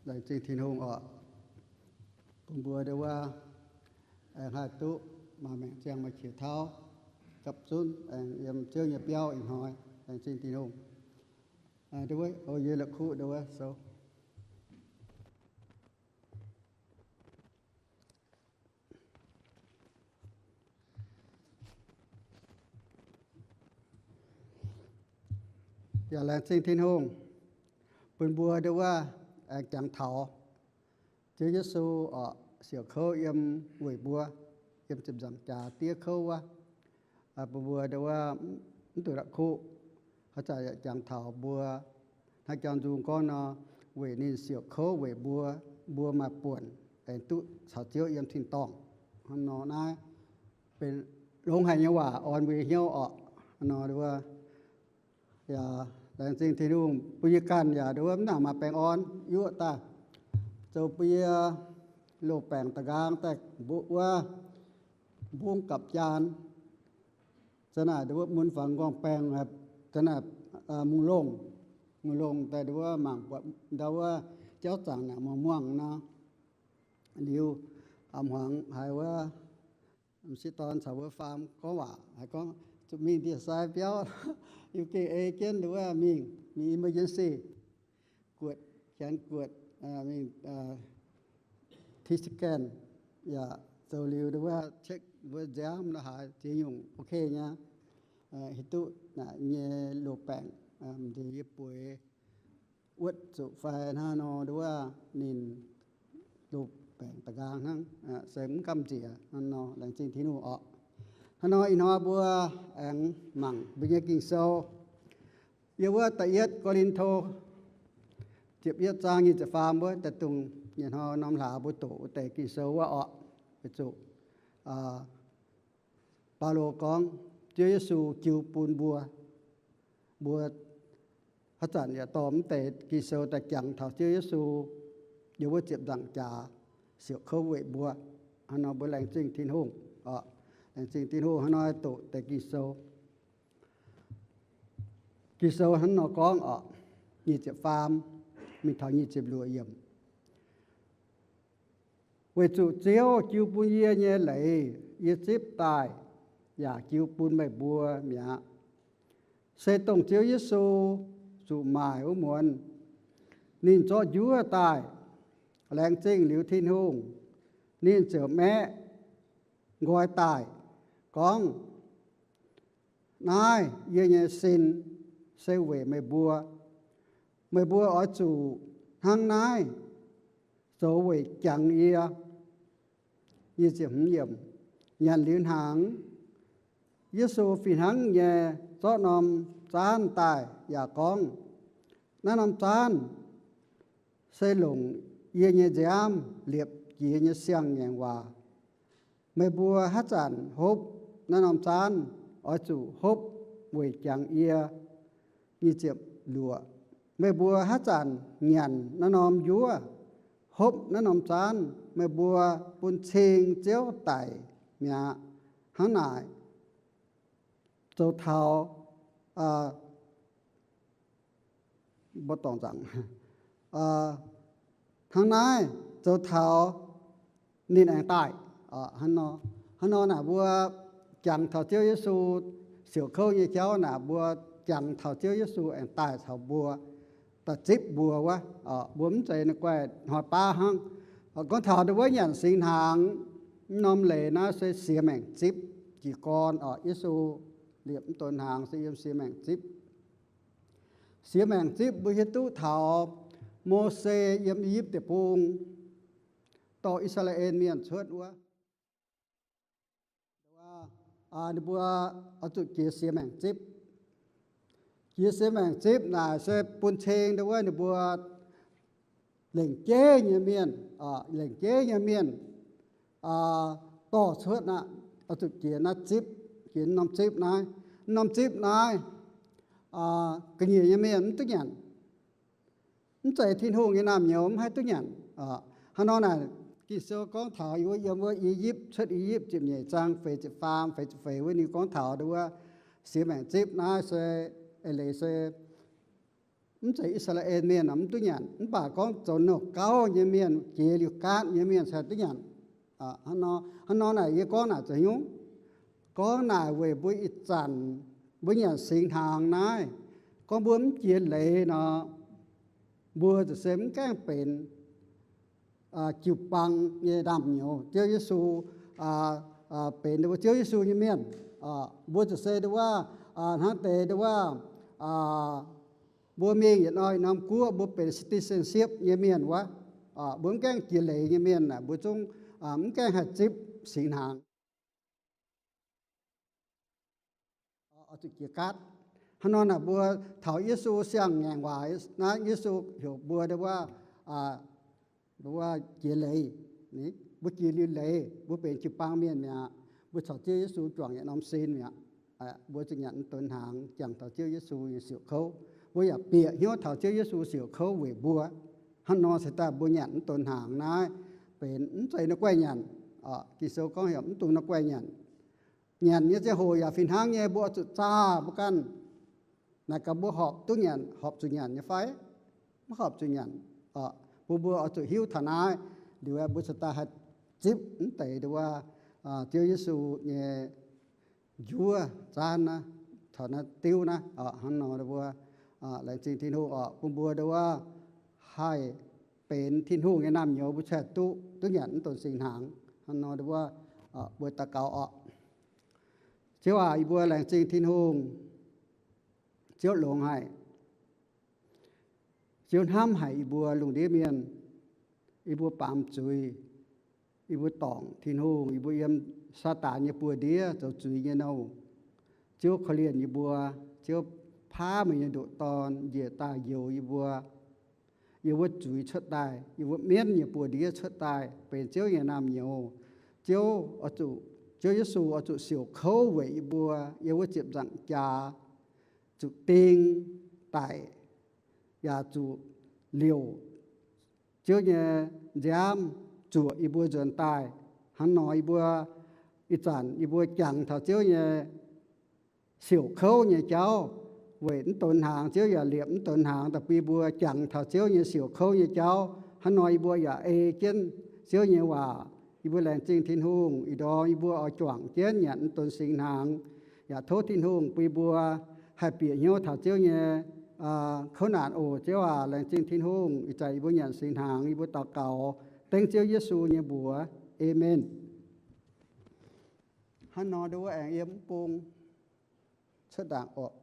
Laengz zingh Tin-Hungh oc, bun mbuo ndau wuov aengx haih duqv maaih maengc ziangh maaih qiex tauv gapv zunv aengx yiem Ziouv nyei biauv ih hnoi. Laengz zingh Tin-Hungh. Ndau wuov, o, yie la'kuqv ndau wuov sou. Yaac laengz zingh Tin-Hungh bun mbuo ndau wuov aengx jangx taux Ziouv Yesu oc, siouc kouv yiem weic mbuo, yiem ziepc nzaangc jaax diev kouv wuov. Bun mbuo ndau wuov mv duqv la'kuqv. Haaix zanc yaac jangx taux mbuo hnangv jangx nzung gorngv nor, weic ninh siouc kouv weic mbuo, mbuo maaih buonc aengx duqv caux Ziouv yiem tin-dorngh. Hnangv nor naaiv benx longx haic nyei waac orn mbuo nyei hnyouv oc. Hnangv nor ndau wuov, yaac laengz zingh Tin-Hungh bun yie ganh yaac ndau wuov mv nangc maaih baengh orn yuoqv daaih, zoux bun yie loz-baengc da'nqaang daaih mbuo wuov mbungv gapv jaan. Za'naaic ndau wuov mun fangx nqorngv baengh, za'naaic mungh longh, mungh longh daaih ndau wuov mangc buatc ndau wuov jauv zaangc naaic muangx muangx nor. Liuz, a'hmuangx haiz wuov m'sieqv dorn caux wuov faam gorngv waac, haiz gorngv zuqc mingh ndie-sai biauv, yie gengh ei jienv ndau wuov mingh, mingh emergency, guotc, janx guotc, mingh T scan, yaac zoux liuz ndau wuov check mbuo nziaamv la'haaix ziex nyungc ok nyei, hiuv duqv naaic nyei loz-baengc m'nziex yie bueix wuotv zuqc fai hnangv nor ndau wuov ninh loz-baengc da'nqaang hnangv, se mv gamh nziex hnangv nor. Laengz zingh Tin-Hungh oc. Hnangv nor ih hnoi mbuo aengx mangc mbuo nyei Ging-Sou. Yiem wuov da'yietv Ko^lin^to ziepc yietv zaang nyic ziepc faam wuov daaih dongh nyei hnoi norm hlaax mbuo doqc wuov deix Ging-Sou wuov oc. Weic zuqc Baulo gorngv Ziouv Yesu jiu bun mbuo. Mbuo haaix zanc yaac dorh mv deix Ging-Sou daaih jangx taux Ziouv Yesu yiem wuov ziepc nzaangc jaax siouc kouv weic mbuo. Hnangv nor mbuo laengz zingh Tin-Hungh, laengz zingh Tin-Hungh hnangv nor doqc deix Ging-Sou. Ging-Sou hnangv nor gorngv oc, nyic ziepc faam mingh taux nyic ziepc luoqc yiemc. Weic zuqc Ziouv jiu bun yie nyei leiz yie zipv daaih, yaac jiu bun meih mbuo mi'aqv. Se dongh Ziouv Yesu zuqc maaic wuov muonz, ninh zorqv njuov daaih. Laengz zingh liuz Tin-Hungh, ninh ziouc maeqv nqoi daaih gorngv, naaiv yie nyei sin se weic meih mbuo. Meih mbuo oix zuqc hnangv naaiv zoux weic jangx yie. Nyanc liuz hnaangx, Yesu fih hnangv nyei zorqv norm zaanv daaih yaac gorngv, naaiv norm zaanv se longc yie nyei nziaamv liepc jiez nyei siang-ngaengc waac. Meih mbuo haaix zanc hopv naaiv norm zaanv, oix zuqc hopv weic jangx yie. Nyic ziepc luoqc, meih mbuo haaix zanc nyanc naaiv norm njuov, hopv naaiv norm zaanv, meih mbuo bun cing Ziouv daic mi'aqv. Hnangv naaic, zoux taux, mbuo dorngc nzangc, hnangv naaiv zoux taux ninh aengx daaih. Hnangv nor naaic mbuo jangx taux Ziouv Yesu siouc kouv nyei jauv naaic, mbuo jangx taux Ziouv Yesu aengx daaih caux mbuo, daaih zipv mbuo wuov. Mbuo mv zeiz ninh guaih hnoi baav hnangv. Gorngv taux ndau wuov nyanc singx hnaangx, mv norm leiz naaiv se siex maengc zipv jiez gorn oc. Yesu liepc mv donx hnaangx se yiem siex maengc zipv. Siex maengc zipv mbuo hiuv duqv taux Mose yiem I^yipv Deic-Bung dorh I^saa^laa^en Mienh cuotv wuov, ninh mbuo oix zuqc jiex siex maengc zipv. Jiex siex maengc zipv naaic se bun cing ndau wuov ninh mbuo lengc jeiv nyei mienh, lengc jeiv nyei mienh dorh cuotv aqv. Oix zuqc jiex naaiv zipv, jiex norm zipv naaiv. Norm zipv naaiv ga'nyiec nyei mienh mv duqv nyanc. Mv zeiz Tin-Hungh nyei naamh nyouz mv haih duqv nyanc. Hnangv nor naaic, Ging-Sou gorngv taux yie mbuo yiem wuov I^yipv, Cuotv I^yipv ziepc nyeic zaang feix ziepc faam, feix ziepc feix wuov ninh gorngv taux ndau wuov siex maengc zipv naaiv se eix leiz se mv zeiz I^saa^laa^en Mienh mv duqv nyanc, mv baac gorngv zoux nouh gauv nyei mienh, jiex liuz gaatv nyei mienh se duqv nyanc. Hnangv nor naaic yie gorngv naaic zoux nyungc, gorngv naaic weic mbuo ih zanc mbuo nyanc singx hnaangx naaiv, gorngv mbuo mv jiex leiz nor, mbuo ziouc se mv gaengh benx jiu-baang nyei naamh nyouz. Ziouv Yesu benx ndau wuov Ziouv Yesu nyei mienh, mbuo ziouc se ndau wuov hnangv deix ndau wuov mbuo mingh yietc norm yietc norm guoqv mbuo benx citizenship nyei mienh wuov. Mbuo mv gaengh jiex leiz nyei mienh aeqv, mbuo zungv mv gaengh haih zipv singx hnaangx, oix zuqc jiex gaatv. Hnangv nor naaic mbuo taux Yesu siang-ngaengc waac naaiv, Yesu heuc mbuo ndau wuov, ndau wuov jiex leiz. Mbuo jiex liuz leiz mbuo benx jiu-baang mienh mi'aqv. Mbuo caux Ziouv Yesu juangc yietc norm sin mi'aqv. Mbuo zuqc nyanc mv donx hnaangx jangx taux Ziouv Yesu nyei siouc kouv. Mbuo yaac bieqc hnyouv taux Ziouv Yesu siouc kouv weic mbuo. Hnangv nor se daaih mbuo nyanc mv donx hnaangx naaiv benx mv zeiz naaiv guaih nyanc. Ging-Sou gorngv heuc mv dungx naaiv guaih nyanc. Nyanc nyei ziangh hoc yaac fih hnangv nyei, mbuo oix zuqc zaah mbuo ganh. Naaic gaax mbuo horpc duqv nyanc, horpc zuqc nyanc nyei fai? Maiv horpc zuqc nyanc. Mbuo mbuo oix zuqc hiuv taux naaiv liuz, mbuo cingx daaih haih zipv mv deix ndau wuov Ziouv Yesu nyei njuov zaanv naaiv, taux naaiv diuv naaiv. Hnangv nor mbuo laengz zingh Tin-Hungh oc, bun mbuo ndau wuov haih benx Tin-Hungh nyei naamh nyouz, mbuo cingx duqv, duqv nyanc mv donx singx hnaangx. Hnangv nor ndau wuov mbuo daux gaux oc. Ziouv aac, yie mbuo laengz zingh Tin-Hungh. Ziouv longx haic. Ziouv hnamv haic yie mbuo lungh ndiev mienh. Yie mbuo baamz zuiz. Yie mbuo dorngc Tin-Hungh, yie mbuo yiem Saadaan nyei buoz-ndiev zoux zuiz nyei nouh. Ziouv korv-lienh yie mbuo. Ziouv paaiv meih nyei ndoqc Dorn njiec daaih njoux yie mbuo. Yiem wuov zuiz cuotv daaih, yiem wuov mienv nyei buoz-ndiev cuotv daaih, benx Ziouv nyei naamh nyouz. Ziouv oix zuqc, Ziouv Yesu oix zuqc siouc kouv weic yie mbuo yiem wuov ziepc nzaangc jaax, zuqc ding daic, yaac zuqc liouc Ziouv nyei nziaamv zuoqc yie mbuo nzuonx daaih. Hnangv nor yie mbuo ih zanc yie mbuo jangx taux Ziouv nyei siouc kouv nyei jauv, weic mv donx hnaangx, Ziouv yaac liepc mv donx hnaangx daaih bun yie mbuo jangx taux Ziouv nyei siouc kouv nyei jauv. Hnangv nor yie mbuo yaac ei jienv Ziouv nyei waac. Yie mbuo laengz zingh Tin-Hungh, ih ndorm yie mbuo oix juangc jienv nyanc mv donx singx hnaangx, yaac tov Tin-Hungh bun yie mbuo haih bieqc hnyouv taux Ziouv nyei kouv naanc oc. Ziouv aac, laengz zingh Tin-Hungh. Ih zanc yie mbuo nyanc singx hnaangx, yie mbuo daux gaux dengv Ziouv Yesu nyei mbuox. Aamen. Hnangv nor ndau wuov aengx yiem mv bung cuotv ndaangc orqc.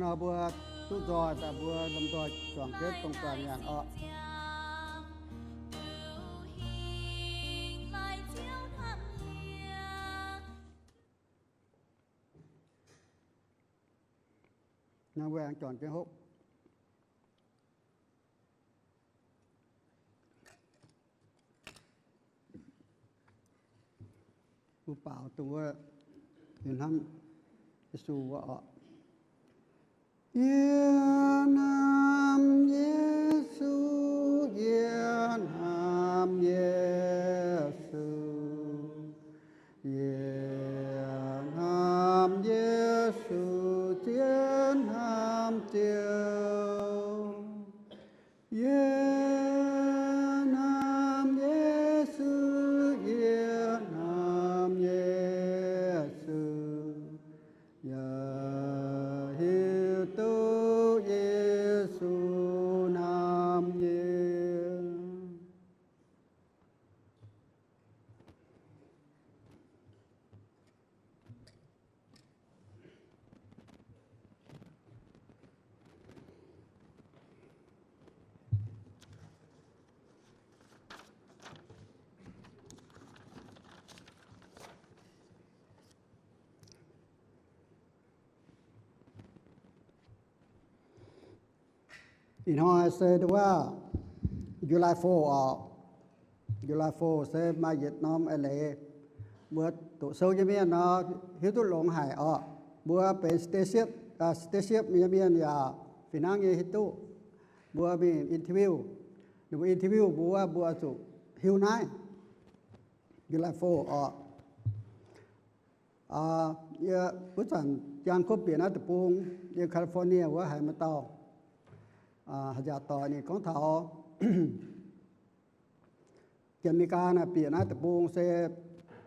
Nor mbuo duqv nzoih daaih, mbuo lomh nzoih juangc jienv dongh juangc nyanc oc. Nor mbuo aengx juangc jienv hopv. Mbuo baaux dongh wuov, hnamv Yesu wuov oc. Yie hnamv Yesu, yie hnamv Yesu, yie hnamv Yesu, yie hnamv Ziouv. Yie hnamv Yesu, yie hnamv Yesu, yie hiuv duqv Yesu hnamv yie. Ih hnoi se nduov wuov July four oc. July four se maaih yietc norm eix leiz, mbuo doqc sou nyei mienh nor hiuv duqv longx haic oc. Mbuo benx staff, staff nyei mienh yaac fih hnangv nyei hiuv duqv. Mbuo mingh interview, ninh mbuo interview mbuo, mbuo zuqc hiuv naaiv July four oc. Yie wuov zanc jangx kuv bieqc naaiv deic-bung, yiem California wuov haiz maaih dauh haaix nziaauc doic ninh gorngv taux Janx-Meigaa naaic bieqc naaiv deic-bung se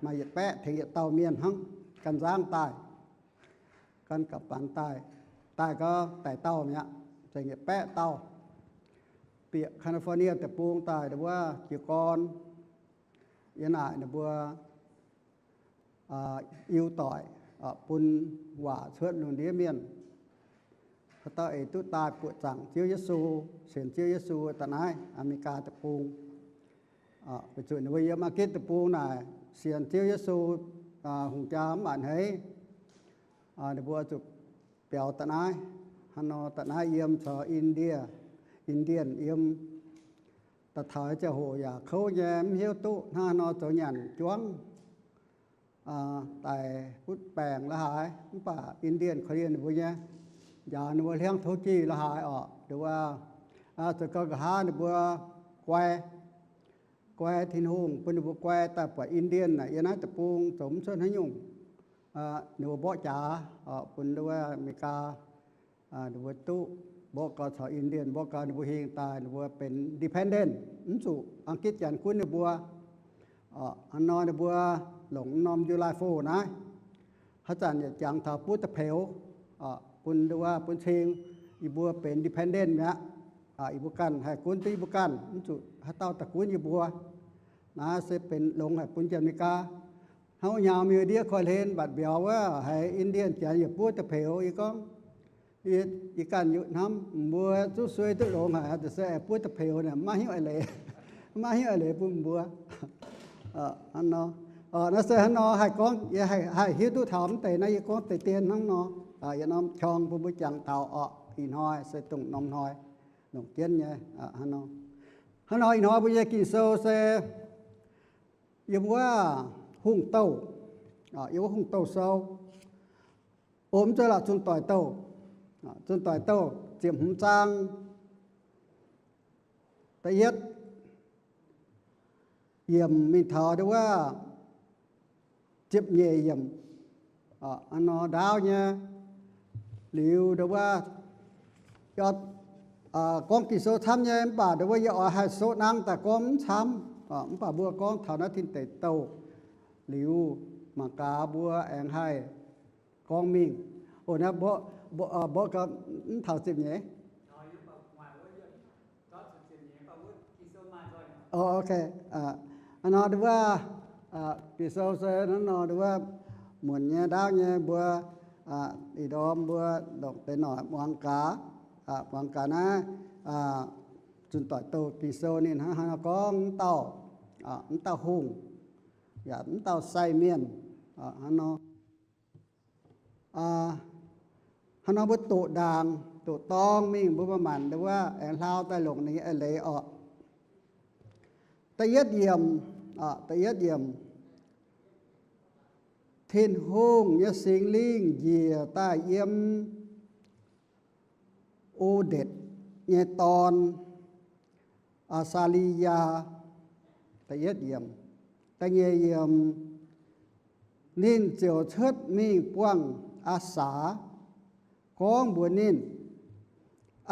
maaih yietc baeqv tengx yietc dauh mienh hnangv, gan nzangv daaih, gan gapv banx daaih, daaih gau daic dauh mi'aqv, zengc yietc baeqv dauh. Bieqc California deic-bung daaih wuov jiez gorn, yie naaic ninh mbuo iu doic bun waac cuotv lungh ndiev mienh, haaix dauh eix duqv daaih buoqc zaangc Ziouv Yesu, sienx Ziouv Yesu daaih naaiv Aa^me^li^gaa deic-bung. Weic zuqc ninh mbuo yiem Aa^gitv deic-bung naaic sienx Ziouv Yesu hungh jaa mv a'hneiv, ninh mbuo zuqc biaux daaih naaiv. Hnangv nor daaih naaiv yiem caux India, Indian yiem, daaih taux ziangh hoc yaac kouv nyei, mv hiuv duqv hnangv haaix nor zoux nyanc juangv. Daic butv baengc la'haaix, mv baac Indian korv-lienh ninh mbuo nyei, njaaux ninh mbuo hliangv tov jih la'haaix orqc. Nduov wuov, zoux gau nqa'haav ninh mbuo guai, guai Tin-Hungh, bun ninh mbuo guai daaih buatc Indian naaic yiem naaiv deic-bung zoux mv cuotv haaix nyungc. Ninh mbuo mborqv jaax, bun nduov wuov Aa^me^li^gaa ninh mbuo duqv mborqv gau caux Indian, mborqv gau ninh mbuo hingh daaih ninh mbuo benx independent, mv zuqc Aa^gitv Janx gunv ninh mbuo. Hnangv nor ninh mbuo longc norm July four naaiv, haaix zanc yaac jangx taux buov da'peux, bun nduov wuov bun cing yie mbuo benx independent mi'aqv. Yie mbuo ganh haih gunv duqv yie mbuo ganh, mv zuqc haaix dauh daaih gunv yie mbuo. Naaiv se benx longx haic bun Janx-Meigaa. Hnangv nyaam mingh ndiev korv-lienh mbatc mbiauz wuov, haiz Indian Janx yaac buov da'peux. Yie gorngv, yie ganh hnamv mbuo zuqc suei duqv longx haic, se aengx buov da'peux naaic maiv hiuv eix leiz, maiv hiuv eix leiz bun mbuo. Naaiv se hnangv nor haih gorngv, yie haih hiuv duqv taux mv deix naaiv, yie gorngv deix dien hnangv nor. Yietc norm qorng bun mbuo jangx taux orqc. Ih hnoi se dongh norm hnoi longc jienv nyei. Hnangv nor ih hnoi mbuo nyei Ging-Sou se yiem wuov Hungh Douh, yiem wuov Hungh Douh Sou. Om zuov la'zunh doic douh, zunh doic douh ziepc hmz zaang da'yietv yiemc mingh taux nduov wuov ziepc nyeic yiemc. Hnangv nor ndaauv nyei. Liuz nduov wuov, gorngv Ging-Sou camv nyei, mv baac nduov wuov yie oix haih soqv nangv daaih gorngv mv camv. Mv baac mbuo gorngv taux naaiv tin deic douh liuz, mangc gaax mbuo aengx haih gorngv mingh. O, naaiv mborqv gau, mv taux ziepc nyeic. O, ok. Hnangv nor nduov wuov, Ging-Sou se hnangv nor nduov wuov, muonc nyei ndaauv nyei mbuo Ih ndorm mbuo longc deix noic muangx gaax, muangx gaax naaiv, zunh doic douh Ging-Sou ninh hnangv haaix nor gorngv mv dauh, mv dauh hungh, yaac mv dauh sai mienh, hnangv nor. Hnangv nor mbuo doqc ndaangc, doqc dorng mingh mbuo maaih maanc wuov aengx hlau daaih longc ninh nyei eix leiz orqc. Da'yietv yiemc, da'yietv yiemc, Tin-Hungh nyei Singx Lingh njiec daaih yiem O^ndetc nyei dorn, Aa^saa^li^yaa. Da'yietv yiemc, da'nyeic yiemc, ninh ziouc cuotv mingh buangh Aa^saa, gorngv mbuox ninh,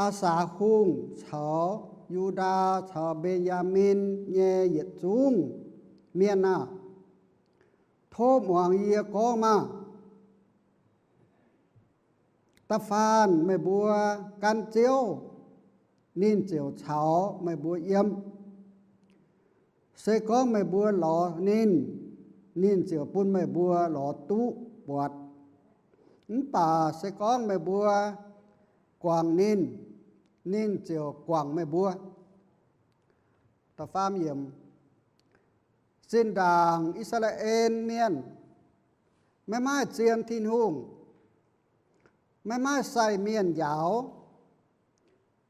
Aa^saa Hungh caux Yu^ndaa caux Mben^yaa^min nyei yietc zungv mienh aah! Tov muangx yie gorngv maah! Da'faanh meih mbuo gan Ziouv, ninh ziouc caux meih mbuo yiem. Se gorngv meih mbuo lorz ninh, ninh ziouc bun meih mbuo lorz duqv buatc. Mv baac se gorngv meih mbuo guangc ninh, ninh ziouc guangc meih mbuo. Da'faam yiemc, zinh ndaangc I^saa^laa^en Mienh maiv maaih zien Tin-Hungh, maiv maaih sai mienh njaaux,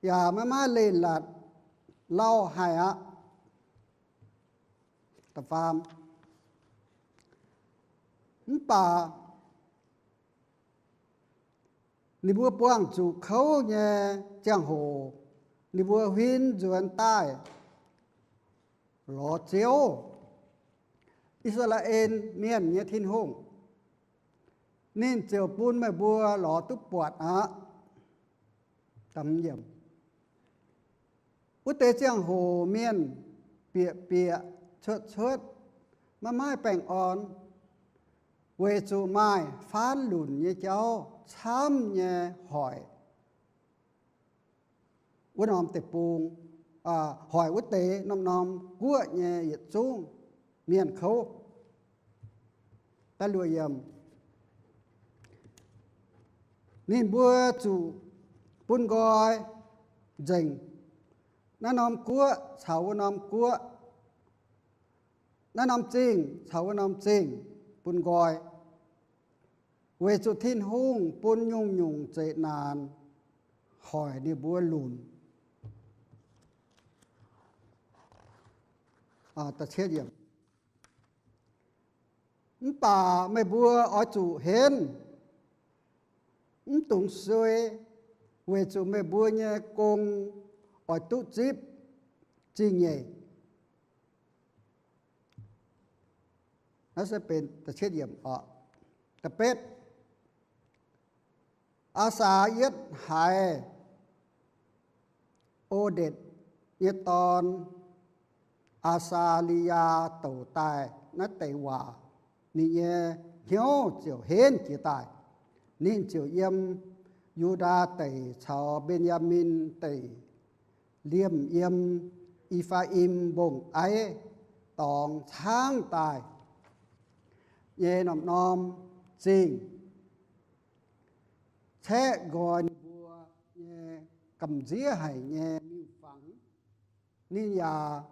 yaac maiv maaih leiz-latc lauh haic aqv. Da'faam, mv baac ninh mbuo buangh zuqc kouv nyei ziangh hoc, ninh mbuo huin nzuonx daaih lorz Ziouv, I^saa^laa^en Mienh nyei Tin-Hungh, ninh ziouc bun meih mbuo lorz duqv buatc aqv. Wuov deix ziangh hoc mienh bieqc bieqc cuotv cuotv, maiv maaih baengh orn, weic zuqc maaih faanv lunc nyei jauv camv nyei hoic wuov norm deic-bung, hoic wuov deix norm-norm guoqv nyei yietc zungv mienh kouv. Ninh mbuo zuqc bun nqoi nzengc naaiv norm guoqv caux wuov norm guoqv, naaiv norm zingh caux wuov norm zingh, bun nqoi, weic zuqc Tin-Hungh bun nyungc-nyungc zeqc naanc hoic ninh mbuo lunc. Mv baac meih mbuo oix zuqc henv, mv dungx suei, weic zuqc meih mbuo nyei gong oix duqv zipv zingh nyeic. Naaiv se benx da'cietv yiemc oc. Da'betv, Aa^saa yietv haiz O^ndetc nyei dorn, Aa^saa^li^yaa, douc daaih naaiv deix waac, ninh nyei hnyouv ziouc henv jiez daaih. Ninh ziouc yiem Yu^ndaa Deic caux Mben^yaa^min Deic, liemh yiem E^faa^im Mbong-Aiv dorngx caangv daaih nyei norm-norm zingh, caeqv nqoi ninh mbuo nyei gamh nziev haic nyei miuc-fangx. Ninh yaac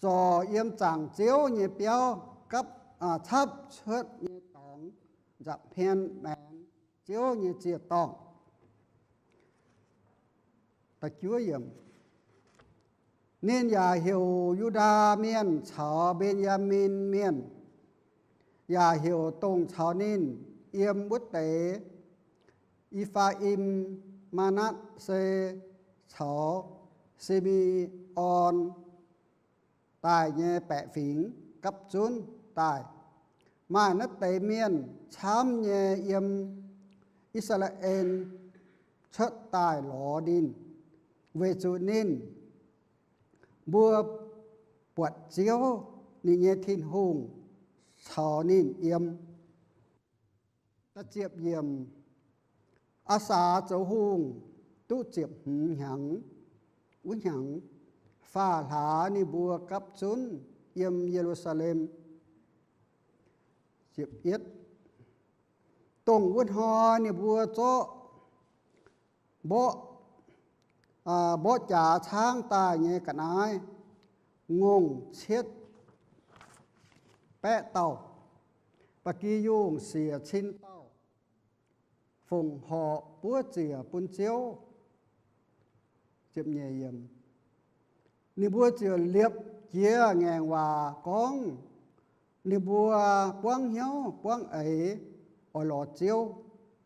zorc yiem zaangc Ziouv nyei biauv gapv, capv cuotv nyei dorngx nza'hmien maengx Ziouv nyei ziec-dorngh. Ninh yaac heuc Yu^ndaa Mienh caux Mben^yaa^min Mienh, yaac heuc dongh caux ninh yiem wuov deix E^faa^im, Maa^natv^se caux Si^me^on daaih nyei baeqc fingx gapv zunv daaih. Maaih naaiv deix mienh camv nyei yiem I^saa^laa^en cuotv daaih lorz ninh, weic zuqc ninh mbuo buatc Ziouv, ninh nyei Tin-Hungh, caux ninh yiem. Aa^saa zoux hungh duqv ziepc hmz hnyangx. Wuov hnyangx, faam hlaax ninh mbuo gapv zunv yiem Ye^lu^saa^lem. Dongh wuov hnoi ninh mbuo zorqv mborqv, mborqv jaax caangv daaih nyei ga'naaiv ngongh cietv baeqv dauh, ba'gi yungh siec cin dauh, fongc horc buov ziec bun Ziouv. Ninh mbuo ziouc liepc jiez ngaengc waac gorngv ninh mbuo buangv hnyouv buangv eix oix lorz Ziouv,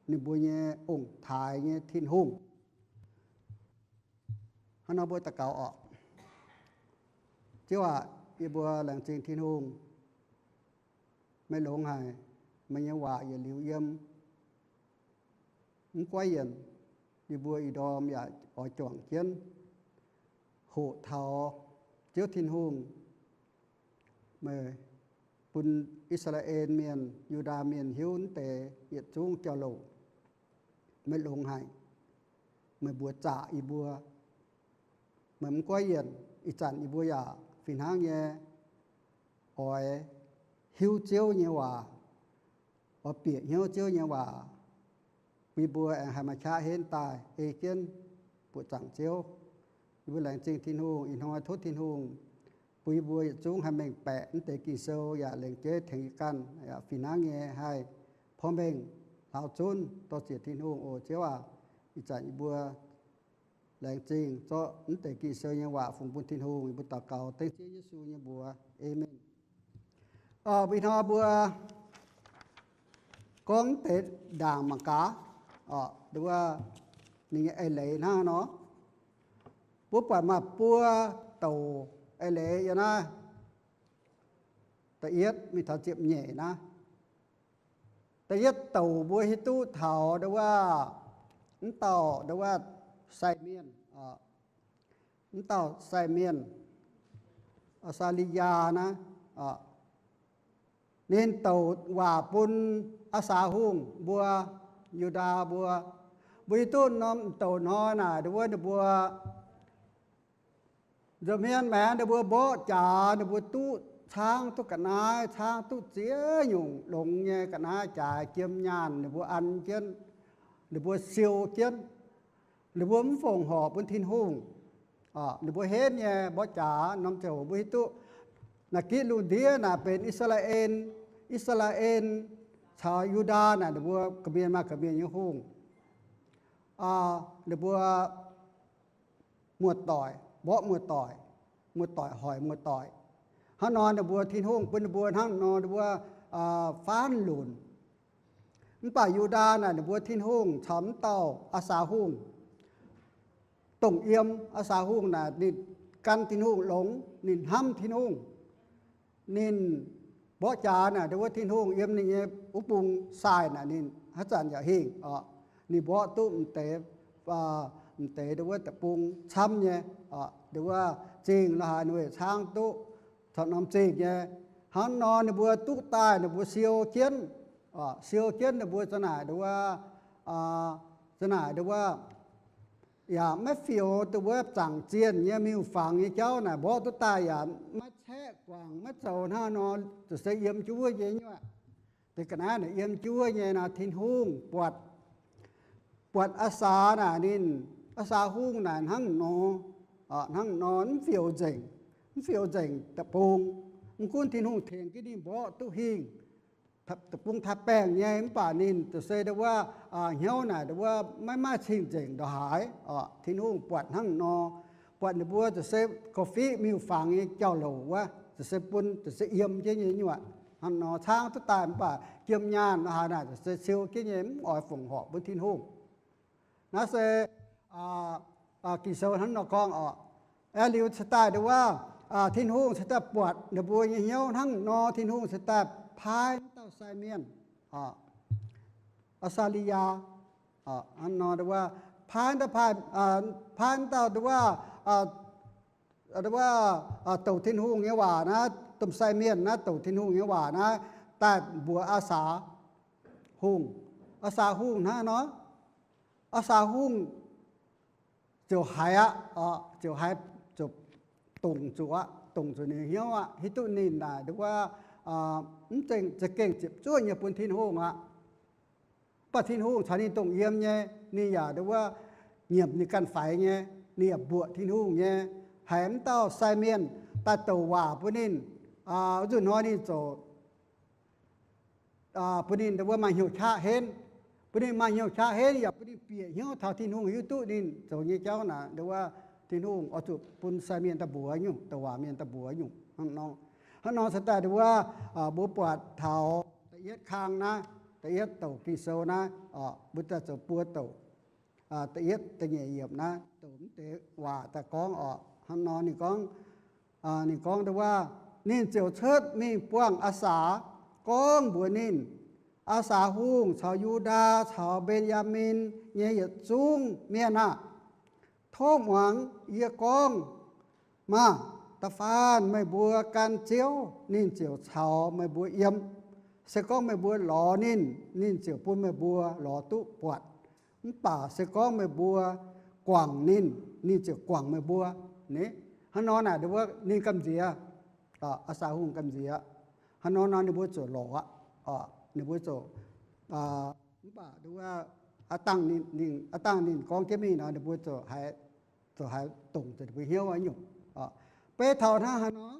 ninh mbuo nyei ong-taaix nyei Tin-Hungh. Hnangv nor mbuo daux gaux oc. Ziouv aac, yie mbuo laengz zingh Tin-Hungh. Meih longx haic, meih nyei waac yietc liuz yiem mv goiv yienc, yie mbuo ih ndorm yaac oix juangc jienv hoqc taux Ziouv Tin-Hungh, meih bun I^saa^laa^en Mienh, Yu^ndaa Mienh hiuv mv deix yietc zungv jauv-louc. Meih longx haic, meih mbuox zaqc yie mbuo. Meih mv goiv yienc, ih zanc yie mbuo yaac fih hnangv nyei oix hiuv Ziouv nyei waac, oix bieqc hnyouv Ziouv nyei waac, bun yie mbuo aengx haih maaih qaqv henv daaih ei jienv buoqc zaangc Ziouv. Yie mbuo laengz zingh Tin-Hungh. Ih hnoi tov Tin-Hungh bun yie mbuo yietc zungv haih mengh baeqc mv deix Ging-Sou yaac lengc jeiv tengx yie ganh, yaac fih hnangv nyei haih porv mengh hlauv zunv. Dor-ziec Tin-Hungh oc, Ziouv aac. Ih zanc yie mbuo laengz zingh zorqv mv deix Ging-Sou nyei waac fungx bun Tin-Hungh. Yie mbuo daux gaux dengv Ziouv Yesu nyei mbuox. Aamen. Ih hnoi mbuo gorngv mv deix ndaangc mangc gaax, nduov ninh nyei eix leiz hnangv nor. Mbuo buatc maaih buo douc eix leiz yiem naaiv. Da'yietv mingh taux ziepc nyeic naaiv. Da'yietv douc mbuo hiuv duqv taux nduov, mv dauh nduov sai mienh, mv dauh sai mienh, Aa^saa^li^yaa naaiv, ninh douc waac bun Asa Hungh mbuo, Yu^ndaa mbuo. Mbuo hiuv duqv norm douc hnoi naaic nduov ninh mbuo nza'hmien maengx ninh mbuo mborqv jaax, ninh mbuo duqv caangv duqv ga'naaiv, caangv duqv ziex nyungc longx nyei ga'naaiv jaaix jiem nyaanh ninh mbuo an jienv, ninh mbuo siou jienv, ninh mbuo mv fongc horc bun Tin-Hungh. Ninh mbuo henv nyei mborqv jaax norm ziouc mbuo hiuv duqv naaic gitv lungh ndiev naaic benx I^saa^laa^en, I^saa^laa^en caux Yu^ndaa naaic ninh mbuo gorqv-mienh maaih gorqv-mienh nyei hungh. Ninh mbuo muoz-doic mborqv muoz-doic, muoz-doic hoic muoz-doic. Hnangv nor ninh mbuo Tin-Hungh bun ninh mbuo hnangv nor ninh mbuo faanv lunc. Mv baac Yu^ndaa naaic ninh mbuo Tin-Hungh caux mv dauh Asa Hungh dongh yiem. Asa Hungh naaic ninh gan Tin-Hungh longx, ninh hnamv Tin-Hungh. Ninh mborqv jaax naaic nduov Tin-Hungh yiem ninh nyei wuov bung sai naaic ninh haaix zanc yaac hingh oc. Ninh mborqv duqv m'deix, m'deix nduov deic-bung camv nyei, nduov zingh la'haaix ninh caangv duqv caux norm zingh nyei. Hnangv nor ninh mbuo duqv daaih ninh mbuo siou jienv, siou jienv ninh mbuo za'naaic nduov, za'naaic nduov yaac maiv fioux dongh wuov zaangc zienh nyei miuc-fangx nyei jauv naaic mborqv duqv daaih yaac maiv caeqv guangc maiv zoux hnangv nor, ziouc se yiem jienv wuov nyei nyuoqc. Deix ga'naaiv naaic yiem jienv wuov nyei nor Tin-Hungh buatc, buatc Asa naaic ninh, Asa Hungh naaic hnangv nor, hnangv nor mv fioux nzengc, mv fioux nzengc deic-bung. Mv gunv Tin-Hungh tengx jienv ninh mborqv duqv hingh deic-bung taaix-baengh nyei, mv baac ninh ziouc se nduov, hnyouv naaic nduov maiv maaih cing-nzengc ndongc haaix. Tin-Hungh buatc hnangv nor, buatc ninh mbuo ziouc se korv-fiqv miuc-fangx nyei jauv-louc wuov, ziouc se bun ziouc se yiem jienv nyei nyuoqc. Hnangv nor caangv duqv daaih mv baac jiem nyaanh la'haaix naaic ziouc se siou jienv nyei, mv oix fongc horc bun Tin-Hungh. Naaiv se Ging-Sou hnangv nor gorngv oc. Aengx liuz cingx daaih nduov, Tin-Hungh cingx daaih buatc ninh mbuo nyei hnyouv hnangv nor, Tin-Hungh cingx daaih paaiv mv dauh sai mienh, Aa^saa^li^yaa, hnangv nor nduov, paaiv mv dauh, paaiv mv dauh nduov, nduov douc Tin-Hungh nyei waac naaiv, domh sai mienh naaiv douc Tin-Hungh nyei waac naaiv daaih mbuox Asa Hungh. Asa Hungh hnangv nor, Asa Hungh ziouc haiz aqv, ziouc haiz, ziouc dongc zuqc aqv, dongc zuqc ninh hnyouv aqv, hiuv duqv ninh naaic nduov mv zeiz za'gengh ziepc zuoqv nyei bun Tin-Hungh aqv. Mv baac Tin-Hungh caux ninh dongh yiem nyei, ninh yaac nduov wuov nyiemc ninh ganh faix nyei, ninh yaac mbuoqc Tin-Hungh nyei, haiz mv dauh sai mienh daaih douc waac bun ninh, nzunc hnoi ninh ziouc bun ninh nduov wuov maaih hnyouv qaqv henv, bun ninh maaih hnyouv qaqv henv yaac bun ninh bieqc hnyouv taux Tin-Hungh hiuv duqv ninh zoux nyei jauv naaic, nduov wuov Tin-Hungh oix zuqc bun sai mienh daaih mbuox nyungc, douc waac mienh daaih mbuox nyungc. Hnangv nor se daaih nduov wuov mbuo buatc taux da'yietv kang naaiv, da'yietv douc Ging-Sou naaiv, mbuo daaih zoux buo douc. Da'yietv da'nyeic yiemc naaiv douc mv deix waac daaih gorngv oc. Hnangv nor ninh gorngv, ninh gorngv nduov wuov, ninh ziouc cuotv mingh buangh Aa^saax, gorngv mbuox ninh, Aa^saax Hungh caux Yu^ndaa caux Mben^yaa^min nyei yietc zungv mienh aah! Tov muangx yie gorngv maah! Da'faanh meih mbuo gan Ziouv, ninh ziouc caux meih mbuo yiem. Se gorngv meih mbuo lorz ninh, ninh ziouc bun meih mbuo lorz duqv buatc. Mv baac se gorngv meih mbuo guangc ninh, ninh ziouc guangc meih mbuo. Hnangv nor naaic ninh gamh nziex, Aa^saax Hungh gamh nziex. Hnangv nor nor ninh mbuo ziouc lorz aqv. Ninh mbuo ziouc, mv baac aa dangh ninh gorngv jienv mingh nor ninh mbuo ziouc haiz dongc zuqc ninh mbuo hnyouv nyungc. Beiv taux hnangv haaix nor,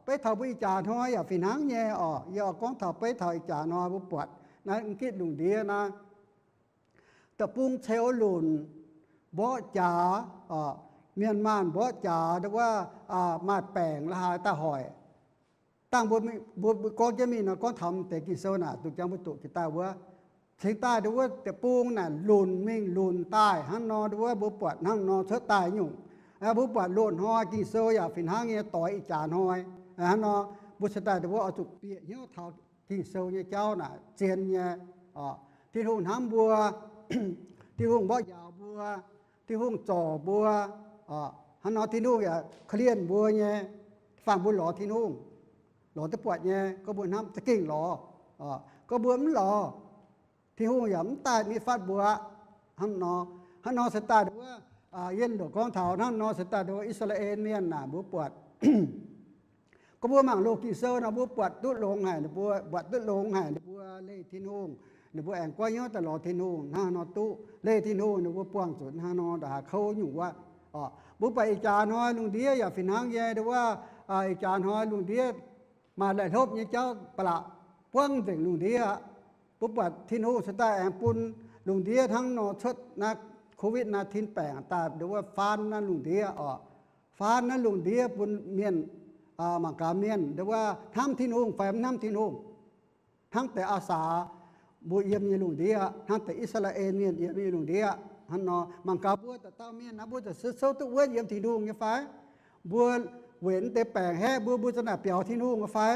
beiv taux mbuo ih jaax hnoi yaac fih hnangv nyei oc. Yie oix gorngv taux beiv taux ih jaax hnoi mbuo buatc naaiv m'gitv lungh ndiev naaiv, da'bung ceux lunc, mborqv jaax, mienh maanh mborqv jaax nduov wuov, maaih baengc la'haaix daaih hoic. Dangh mbuo, mbuo gorngv jienv mingh nor gorngv taux m'deix Ging-Sou naaic, duqv jangx mbuo doqc jiex daaih wuov, cingx daaih nduov wuov deic-bung naaic lunc mingh lunc daaih hnangv nor, nduov wuov mbuo buatc hnangv nor cuotv daaih nyungc. Mbuo buatc loz-hnoi Ging-Sou yaac fih hnangv nyei doix ih jaax hnoi. Hnangv nor mbuo cingx daaih nduov wuov oix zuqc bieqc hnyouv taux Ging-Sou nyei jauv naaic zien nyei. Tin-Hungh hnamv mbuo, Tin-Hungh mborqv njaaux mbuo, Tin-Hungh zorc mbuo. Hnangv nor Tin-Hungh yaac korv-lienh mbuo nyei. Faanh mbuo lorz Tin-Hungh, lorz duqv buatc nyei, gorngv mbuo hnamv za'gengh lorz. Gorngv mbuo mv lorz, Tin-Hungh yaac mv daaih mingh fatv mbuo aqv. Hnangv nor, hnangv nor se daaih nduov wuov, yie lorqc gorngv taux hnangv nor se daaih nduov I^saa^laa^en Mienh naaic mbuo buatc gorngv mbuo mangc loz Ging-Sou nor mbuo buatc duqv longx haic, ninh mbuo buatc duqv longx haic, ninh mbuo leih Tin-Hungh, ninh mbuo aengx goiv hnyouv daaih lorz Tin-Hungh hnangv nor duqv leih Tin-Hungh, ninh mbuo buangh zuqc hnangv nor ndongc haaix kouv nyungc wuov. Mbuo buatc ih jaax hnoi lungh ndiev yaac fih hnangv nyei nduov wuov, ih jaax hnoi lungh ndiev maaih laih hlopv nyei jauv ba'laqc buangv nzengc lungh ndiev aqv. Mbuo buatc Tin-Hungh cingx daaih aengx bun lungh ndiev hnangv nor cuotv naaiv Covid nineteen baengc daaih nduov wuov faanv naaiv lungh ndiev oc. Faanv naaiv lungh ndiev bun mienh, mangc gaax mienh nduov wuov hnamv Tin-Hungh fai mv hnamv Tin-Hungh. Hnangv deix Aa^saax mbuo yiem nyei lungh ndiev, hnangv deix I^saa^laa^en Mienh yiem nyei lungh ndiev hnangv nor, mangc gaax mbuo dauh dauh mienh naaiv mbuo ziouc se souv duqv wuonv yiem Tin-Hungh nyei fai? Mbuo weic naaiv deix baengc haeqv mbuo, mbuo za'naaic biaux Tin-Hungh nyei fai?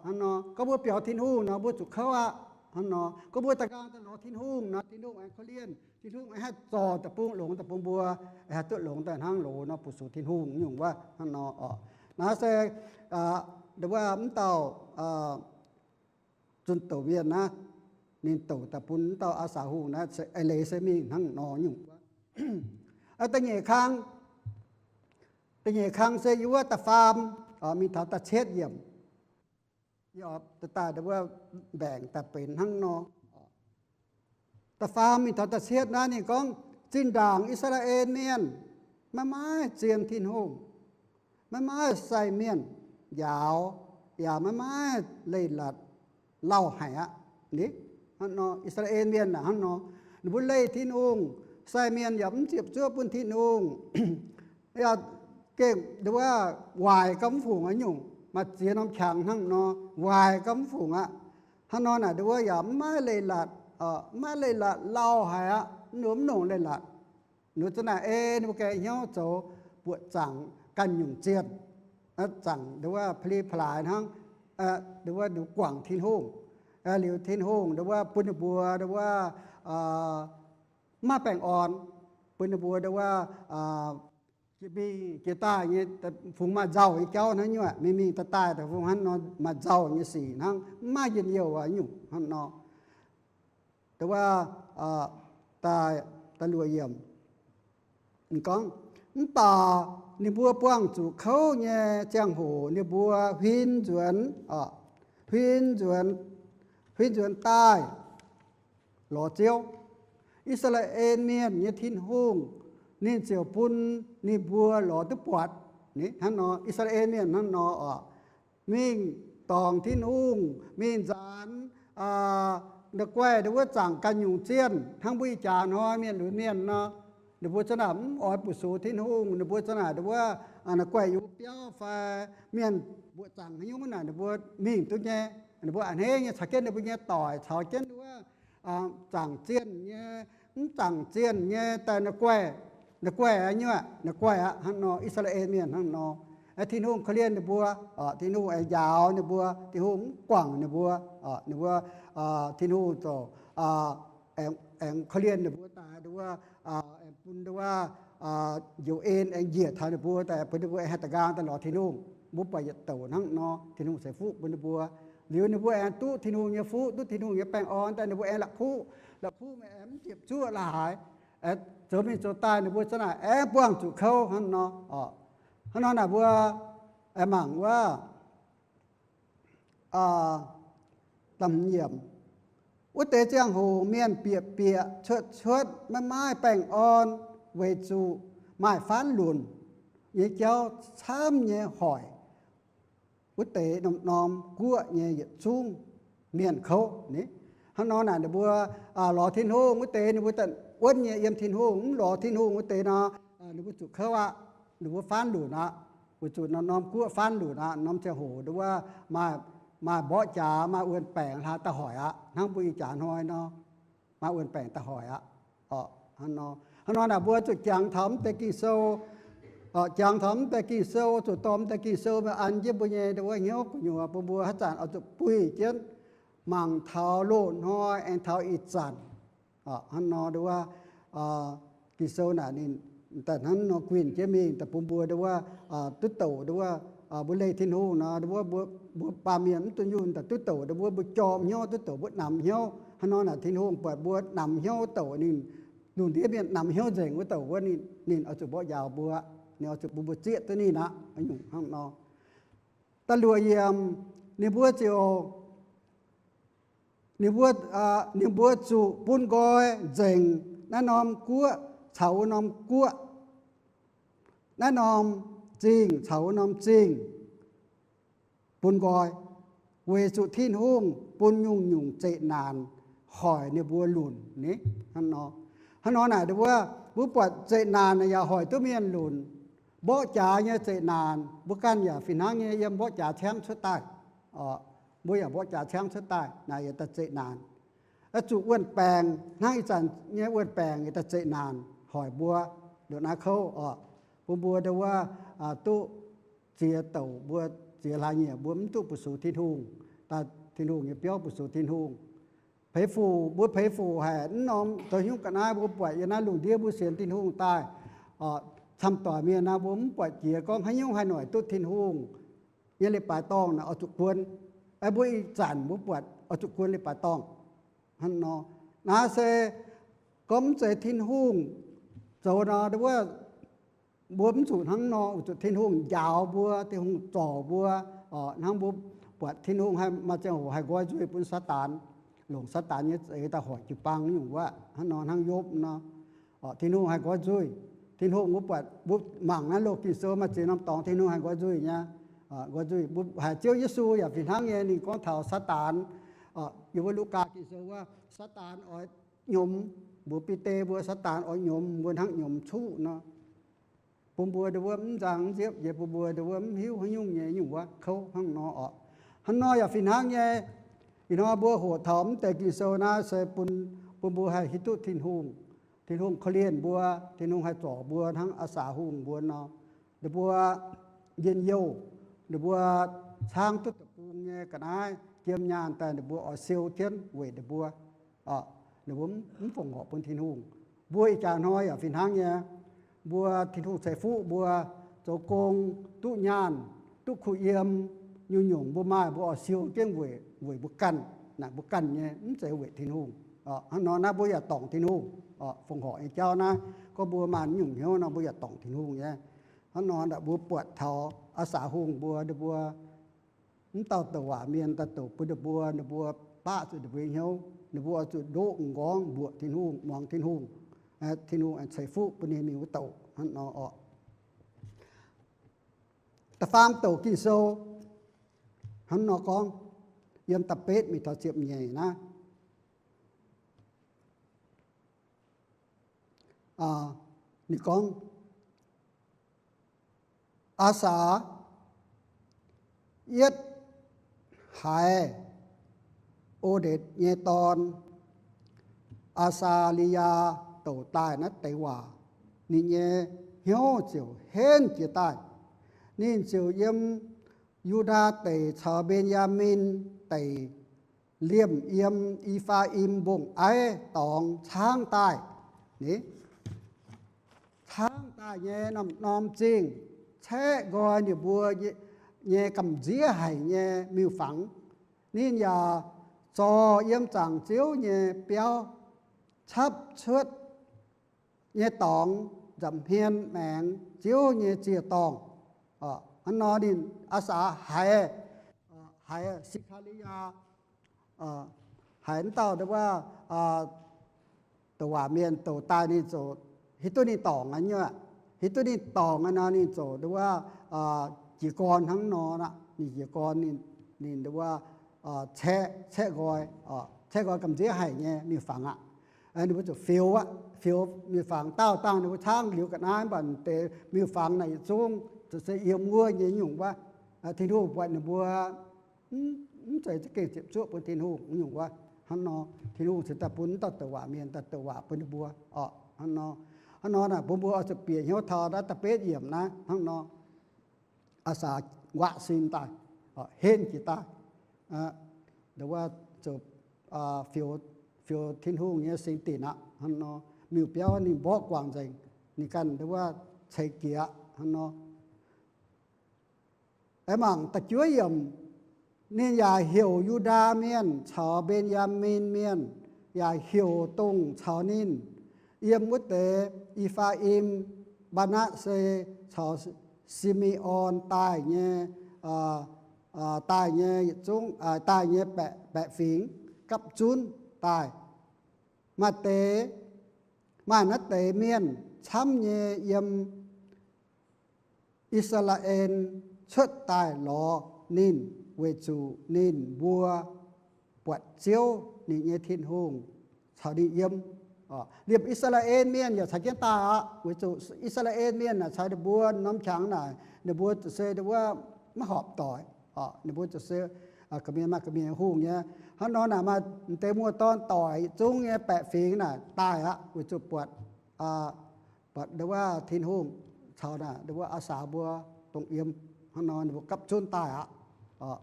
Hnangv nor gorngv mbuo biaux Tin-Hungh nor mbuo zuqc kouv aqv. Hnangv nor gorngv mbuo da'nqaang daaih lorz Tin-Hungh nor Tin-Hungh aengx korv-lienh, Tin-Hungh aengx haih zorc deic-bung longx daaih bun mbuo, haih duqv longx daaih hnangv loz nor bun sux Tin-Hungh nyungc wuov hnangv nor oc. Naaiv se nduov wuov mv dauh zunh douc mienh naaiv, ninh douc daaih bun mv dauh Aa^saax Hungh naaiv se eix leiz se mingh hnangv nor nyungc. Da'nyeic kang, da'nyeic kang se yiem wuov da'faam mingh taux da'cietv yiemc. Yie daaih nduov wuov mbaengc daaih benx hnangv nor. Da'faam mingh taux da'cietv naaiv ninh gorngv, zinh ndaangc I^saa^laa^en Mienh maiv maaih zien Tin-Hungh, maiv maaih sai mienh njaaux, yaac maiv maaih leiz-latc lauh haic aqv. Hnangv nor I^saa^laa^en Mienh aac hnangv nor, ninh mbuo leih Tin-Hungh, sai mienh yaac mv ziepc zuoqv bun Tin-Hungh. Yaac gengh nduov wuov waaic gauh mv fungc aqv nyungc, maaih ziex norm qangx hnangv nor, waaic gauh mv fungc aqv. Hnangv nor naaic nduov wuov yaac mv maaih leiz-latc, mv maaih leiz-latc lauh haic aqv, mv nongc, mv nongc leiz-latc. Ninh mbuo za'naaic ei ninh mbuo ganh hnyouv zoux buoqc zaangc ganh nyungc zienh, zaangc nduov wuov pa'li pa'laaix hnangv, nduov wuov nduov guangc Tin-Hungh. Liuz Tin-Hungh nduov wuov bun ninh mbuo nduov wuov mv maaih baengh orn, bun ninh mbuo nduov wuov jiex mingh jiex daaih nyei, fungx maaih nzauh nyei jauv hnangv nyungc, mingh mingh daaih daaih daaih fungx hnangv nor maaih nzauh nyei sic hnangv, mv maaih njien-youh aqv nyungc hnangv nor. Nduov wuov da'luoqc yiemc gorngv, mv baac ninh mbuo buangh zuqc kouv nyei ziangh hoc ninh mbuo huin nzuonx, huin nzuonx, huin nzuonx daaih. lorz Ziouv. I^saa^laa^en Mienh nyei Tin-Hungh ninh ziouc bun ninh mbuo lorz duqv buatc. Hnangv nor, I^saa^laa^en Mienh hnangv nor oc, mingh dorngc Tin-Hungh, mingh nzaanx, aa, naaiv guaih ndau wuov zaangc ganh nyungc zienh, hnangv mbuo ih jaax hnoi mienh lunx mienh nor, ninh mbuo za'naaic mv oix bun sux Tin-Hungh, ninh mbuo za'naaic ndau wuov, aa, naaiv guaih yungz biauv fai mienh mbuoqc zaangc haaix nyungc naaic ninh mbuo mingh duqv nyei. Ninh mbuo a'hneiv nyei caux jienv ninh mbuo nyei doic, caux jienv ndau wuov, aa, zaangc zienh nyei, mv zaangc zienh nyei daaih naaiv guaih, naaiv guaih aqv nyuoqc, naaiv guaih aqv. Hnangv nor, I^saa^laa^en Mienh hnangv nor, aeqv, Tin-Hungh korv-lienh ninh mbuo, aa, Tin-Hungh aengx njaaux ninh mbuo, Tin-Hungh mv guangc ninh mbuo, aa, ninh mbuo, aa, Tin-Hungh ziouc, aa, aengx, aengx korv-lienh ninh mbuo daaih ndau wuov, aa, aengx bun ndau wuov, aa, njoux en aengx njiec taux ninh mbuo daaih, bun ninh mbuo aengx haih da'nqaang daaih lorz Tin-Hungh. Mbuo buatc yietc douc hnangv nor, Tin-Hungh ceix fuqv bun ninh mbuo. Liuz ninh mbuo aengx duqv Tin-Hungh nyei fuqv, duqv Tin-Hungh nyei baengh orn daaih, ninh mbuo aengx la'kuqv, la'kuqv mingh aengx mv ziepc zuoqv la'haaix, aengx zoux mingh zoux daaih, ninh mbuo za'naaic aengx buangh zuqc kouv hnangv nor. Hnangv nor naaic mbuo aengx mangc wuov, aa, da'hmz yiemc. Wuov deix ziangh hoc mienh bieqc bieqc cuotv cuotv, maiv maaih baengh orn, weic zuqc maaih faanv lunc nyei jauv camv nyei hoic wuov deix norm-norm guoqv nyei yietc zungv mienh kouv ni. Hnangv nor naaic ninh mbuo, aa, lorz Tin-Hungh wuov deix, ninh mbuo daaih wuonv nyei yiem Tin-Hungh, mv lorz Tin-Hungh wuov deix nor, aa, ninh mbuo zuqc kouv aqv, ninh mbuo faanv lunc aqv, weic zuqc norm-norm guoqv faanv lunc aqv. Norm ziangh hoc ndau wuov maaih, maaih mborqv jaax, maaih wuon-baengc hlaax daaih hoic aqv, hnangv mbuo ih jaax hnoi nor, maaih wuon-baengc daaih hoic aqv. Hnangv nor, hnangv nor naaic mbuo zuqc jangx taux mv deix Ging-Sou, jangx taux mv deix Ging-Sou, zuqc dorh mv deix Ging-Sou mingh an jienv mbuo nyei ndau wuov hnyouv gu'nyuoz bun mbuo haaix zanc oix zuqc buih jienv mangc taux loz-hnoi aengx taux ih zanc. Hnangv nor ndau wuov, Ging-Sou naaic ninh daaih hnangv nor guinh jienv mingh daaih bun mbuo ndau wuov, duqv douc ndau wuov, mbuo leih Tin-Hungh nor, ndau wuov mbuo, mbuo baamh mienh mv duqv nyungc daaih duqv douc ndau wuov, mbuo jorm hnyouv duqv douc, mbuo namx hnyouv. Hnangv nor naaic Tin-Hungh buatc mbuo namx hnyouv douc ninh, lungh ndiev mienh namx hnyouv nzengc wuov douc wuov ninh, ninh oix zuqc mborqv njaaux mbuo, ninh oix zuqc bun mbuo zieqv duqv ninh aqv. Nyungc hnangv nor. Da'luoqc yiemc, ninh mbuo ziouc, ninh mbuo, ninh mbuo zuqc bun nqoi nzengc naaiv norm guoqv caux wuov norm guoqv, naaiv norm zingh caux wuov norm zingh bun nqoi, weic zuqc Tin-Hungh bun nyungc-nyungc zeqc naanc hoic ninh mbuo lunc ni. Hnangv nor, hnangv nor naaic ndau wuov, mbuo buatc zeqc naanc yaac hoic duqv mienh lunc. Mborqv jaax nyei zeqc naanc, mbuo ganh yaac fih hnangv nyei yiem mborqv jaax ciangv cuotv daaih. Mbuo yaac mborqv jaax ciangv cuotv daaih naaic yietc daaih zeqc naanc. Zuqc wuon-baengc hnangv ih zanc nyei wuon-baengc yietc daaih zeqc naanc hoic mbuo ndongc naaiv kouv oc, bun mbuo ndau wuov duqv ziex douc, mbuo ziex hlaax nyieqc mbuo mv duqv bun sux Tin-Hungh, daaih Tin-Hungh nyei biauv bun sux Tin-Hungh. Peix fuc, mbuo peix fuc haic, mv norm zoux hnyouv ga'naaiv mbuo buatc yiem naaiv lungh ndiev mbuo sienx Tin-Hungh daaih, camv doic mienh naaiv mbuo mv buatc jiex gorngv haaix nyungc haih noic duqv Tin-Hungh nyei leiz-baaix dorngh naaic oix zuqc guon. Mbuo ih zanc mbuo buatc oix zuqc guon leiz-baaix dorngh. Hnangv nor, naaiv se gorngv mv zeiz Tin-Hungh zoux nor, ndau wuov mbuo mv zuqc hnangv nor, weic zuqc Tin-Hungh njaaux mbuo, Tin-Hungh zorc mbuo. Hnangv mbuo buatc Tin-Hungh haih maaih ziangh hoc haih nqoi nzuih bun Saadaan, longc Saadaan nyei za'eix daaih hoic jiu-baang nyungc wuov. Hnangv nor hnangv Yopv nor, Tin-Hungh haih nqoi nzuih. Tin-Hungh mbuo buatc, mbuo mangc naaiv loz Ging-Sou maaih ziex norm dorngx Tin-Hungh haih nqoi nzuih nyei. Nqoi nzuih mbuo haiz Ziouv Yesu yaac fih hnangv nyei, ninh gorngv taux Saadaan, yiem wuov Lugaa Ging-Sou wuov, Saadaan oix nyiemz mbuox Bide mbuo, Saadaan oix nyiemz mbuo hnangv nyiemz cuqv nor, bun mbuo ndau wuov mv nzang mv nziepv nyei, bun mbuo ndau wuov mv hiuv haaix nyungc nyei nyungc wuov kouv hnangv nor oc. Hnangv nor yaac fih hnangv nyei. Ih hnoi mbuo hoqc taux mv deix Ging-Sou naaiv se bun, bun mbuo haih hiuv duqv Tin-Hungh. Tin-Hungh korv-lienh mbuo, Tin-Hungh haih zorc mbuo hnangv Aa Saax Hungh mbuo nor. Ninh mbuo njien-youh, ninh mbuo caangv duqv deic-bung nyei ga'naaiv jiem nyaanh daaih ninh mbuo oix siou jienv weic ninh mbuo, ninh mbuo mv fongc horc bun Tin-Hungh. Mbuo ih jaax hnoi yaac fih hnangv nyei. Mbuo Tin-Hungh ceix fuqv mbuo zoux gong, duqv nyaanh, duqv kuh yiem, nyungc-nyungc mbuo maaih mbuo oix siou jienv weic, weic mbuo ganh, naaic mbuo ganh nyei, mv zeiz weic Tin-Hungh. Hnangv nor naaiv mbuo yaac dorngc Tin-Hungh. Fongc horc nyei jauv naaiv, gorngv mbuo maaih nyungc hnyouv nor mbuo yaac dorngc Tin-Hungh nyei. Hnangv nor mbuo buatc taux Aa Saax Hungh mbuo, ninh mbuo mv dauh douc waac mienh daaih douc bun ninh mbuo, ninh mbuo baqv zuqc ninh mbuo nyei hnyouv. Ninh mbuo oix zuqc ndoqv m'nqorngv mbuoqc Tin-Hungh, muangx Tin-Hungh. Tin-Hungh aengx ceix fuqv bun ninh mingh wuov douc hnangv nor oc. Da'faam douc Ging-Sou hnangv nor gorngv, yiem da'betv mingh taux ziepc nyeic naaiv. Ninh gorngv, Aa^saa, yietv haiz O^ndetc nyei dorn, Aa^saa^li^yaa, douc daaih naaiv deix waac, ninh nyei hnyouv ziouc henv jiez daaih. Ninh ziouc yiem Yu^ndaa Deic caux Mben^yaa^min Deic liemh yiem E^faa^im Mbong-Aiv dorngx caangv daaih. Ni, caangv daaih nyei norm-norm zingh caeqv nqoi ninh mbuo nyei gamh nziev haic nyei miuc-fangx. Ninh yaac zorc yiem zaangc Ziouv nyei biauv, capv cuotv nyei dorngx nza'hmien maengx Ziouv nyei ziec-dorngh. Hnangv nor ninh, Aa^saa, haiz, haiz Se^kaa^li^yaa, haiz wuov dauh nda'wuov douc waac mienh douc daaih ninh ziouc hiuv duqv ninh dorngc aqv nyei. Hiuv duqv ninh dorngc aqv nor ninh ziouc nda'wuov jiez gorn hnangv nor aqv. Ninh jiez gorn, ninh nda'wuov caeqv, caeqv nqoi, caeqv nqoi gamh nziev haic nyei miuc-fangx aqv. Ninh mbuo ziouc fioux aqv, fioux miuc-fangx dauh dangh ninh mbuo caangv liuz ga'naaiv, mv baac deix miuc-fangx naaic yietc zungv ziouc se yiem wuov nyei nyungc wuov. Tin-Hungh buatc ninh mbuo mv zeiz za'gengh ziepc zuoqv bun Tin-Hungh nyungc wuov. Hnangv nor Tin-Hungh cingx daaih bun wuov dauh douc waac mienh daaih douc waac bun ninh mbuo oc. Hnangv nor, hnangv nor naaic bun mbuo oix zuqc bieqc hnyouv taux naaiv da'betv yiemc naaiv hnangv nor. Aa^saa nquaqv sin daaih, henv jiez daaih, nda'wuov ziouc fioux, fioux Tin-Hungh nyei singx dinc aqv. Hnangv nor miuc-biauv ninh mborqv guangc nzengc, ninh ganh nda'wuov ceix jiez aqv. Hnangv nor aengx mangc da'juov yiemc, ninh yaac heuc Yu^ndaa Mienh caux Mben^yaa^min Mienh, yaac heuc dongh caux ninh yiem wuov deix E^faa^im, Mbaa^natv^se caux Si^me^on daaih nyei, daaih nyei yietc zungv, daaih nyei baeqc fingx gapv zunv daaih. Maaih deix, maaih naaiv deix mienh camv nyei yiem I^saa^laa^en cuotv daaih lorz ninh, weic zuqc ninh mbuo buatc Ziouv, ninh nyei Tin-Hungh, caux ninh yiem. Liemh I^saa^laa^en Mienh yaac caux jienv daaih aqv. Weic zuqc I^saa^laa^en Mienh naaic caux ninh mbuo norm qangx naaic ninh mbuo ziouc se nda'wuov maiv horpc doic. Ninh mbuo ziouc se gorqv-mienh maaih gorqv-mienh hungh nyei. Hnangv nor naaic maaih deix muoz-dorn doic yietc zungv nyei baeqc fingx naaic daaih aqv, weic zuqc buatc, buatc nda'wuov Tin-Hungh caux naaic nda'wuov Aa^saa mbuo dongh yiem. Hnangv nor ninh mbuo gapv zunv daaih aqv.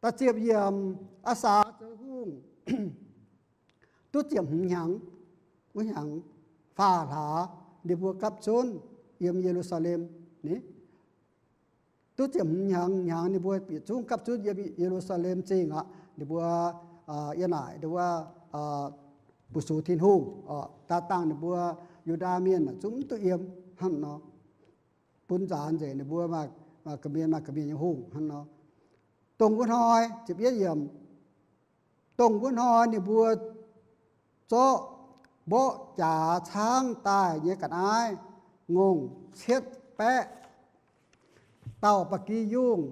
Da'ziepc yiemc, Aa^saa zoux hungh duqv ziepc hmz hnyangx, wuov hnyangx faah hlaax ninh mbuo gapv zunv yiem Ye^lu^saa^lem. Ni, duqv ziepc hmz hnyangx, hnyangx ninh mbuo bieqc zungv gapv zunv yiem Ye^lu^saa^lem Zingh aqv. Ninh mbuo yiem naaic nda'wuov bu sux Tin-Hungh. Daaih dangh ninh mbuo Yu^ndaa Mienh zungv mv duqv yiem hnangv nor, bun nzaanx nzengc ninh mbuo maaih gorqv-mienh, maaih gorqv-mienh nyei hungh hnangv nor. Dongh wuov hnoi, ziepc yietv yiemc, dongh wuov hnoi ninh mbuo zorqv mborqv jaax caangv daaih nyei ga'naaiv ngongh cietv baeqv dauh ba'gi yungh,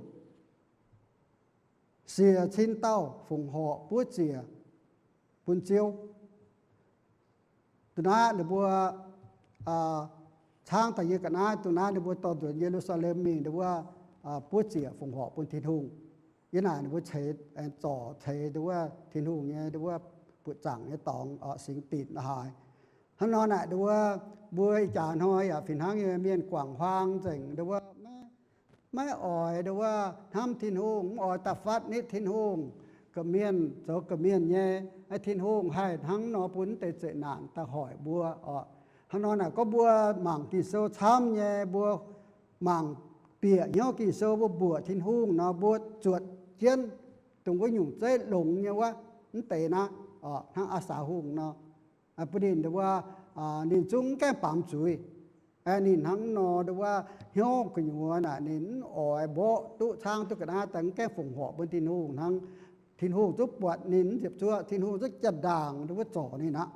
siec cin dauh fongc horc buov ziec bun Ziouv. Dongh naaiv ninh mbuo caangv daaih nyei ga'naaiv, dongh naaiv ninh mbuo dorh nzuonx Ye^lu^saa^lem mingh, ninh mbuo buov ziec fongc horc bun Tin-Hungh. Yiem naaic ninh mbuo ceix, zorc ceix nda'wuov Tin-Hungh nyei nda'wuov buoqc zaangc nyei dorngx, singx dinc la'haaix. Hnangv nor naaic nda'wuov mbuo ih jaax hnoi yaac fih hnangv nyei, mienh guangc huaang nzengc nda'wuov maiv oix nda'wuov hnamv Tin-Hungh, mv oix da'fatv nitv Tin-Hungh. Gorqv-mienh zoux gorqv-mienh nyei, Tin-Hungh haih hnangv nor bun deix zeqc naanc daaih hoic mbuo oc. Hnangv nor naaic gorngv mbuo mangc Ging-Sou camv nyei, mbuo mangc bieqc hnyouv Ging-Sou, mbuo mbuoqc Tin-Hungh nor, mbuo zuotc jienv dongh wuov nyungc zeiv longx nyei wuov, mv deix naaiv, hnangv Aa^saa Hungh nor. Bun ninh nda'wuov, ninh zungv mv gaengh baamz zuiz. Ninh hnangv nor nda'wuov hnyouv gu'nyuoz naaic ninh mv oix mborqv duqv caangv duqv ga'naaiv daaih mv gaengh fongc horc bun Tin-Hungh hnangv. Tin-Hungh zungv buatc ninh mv ziepc zuoqv, Tin-Hungh zungv jaa-ndaangc wuov zorc ninh aqv.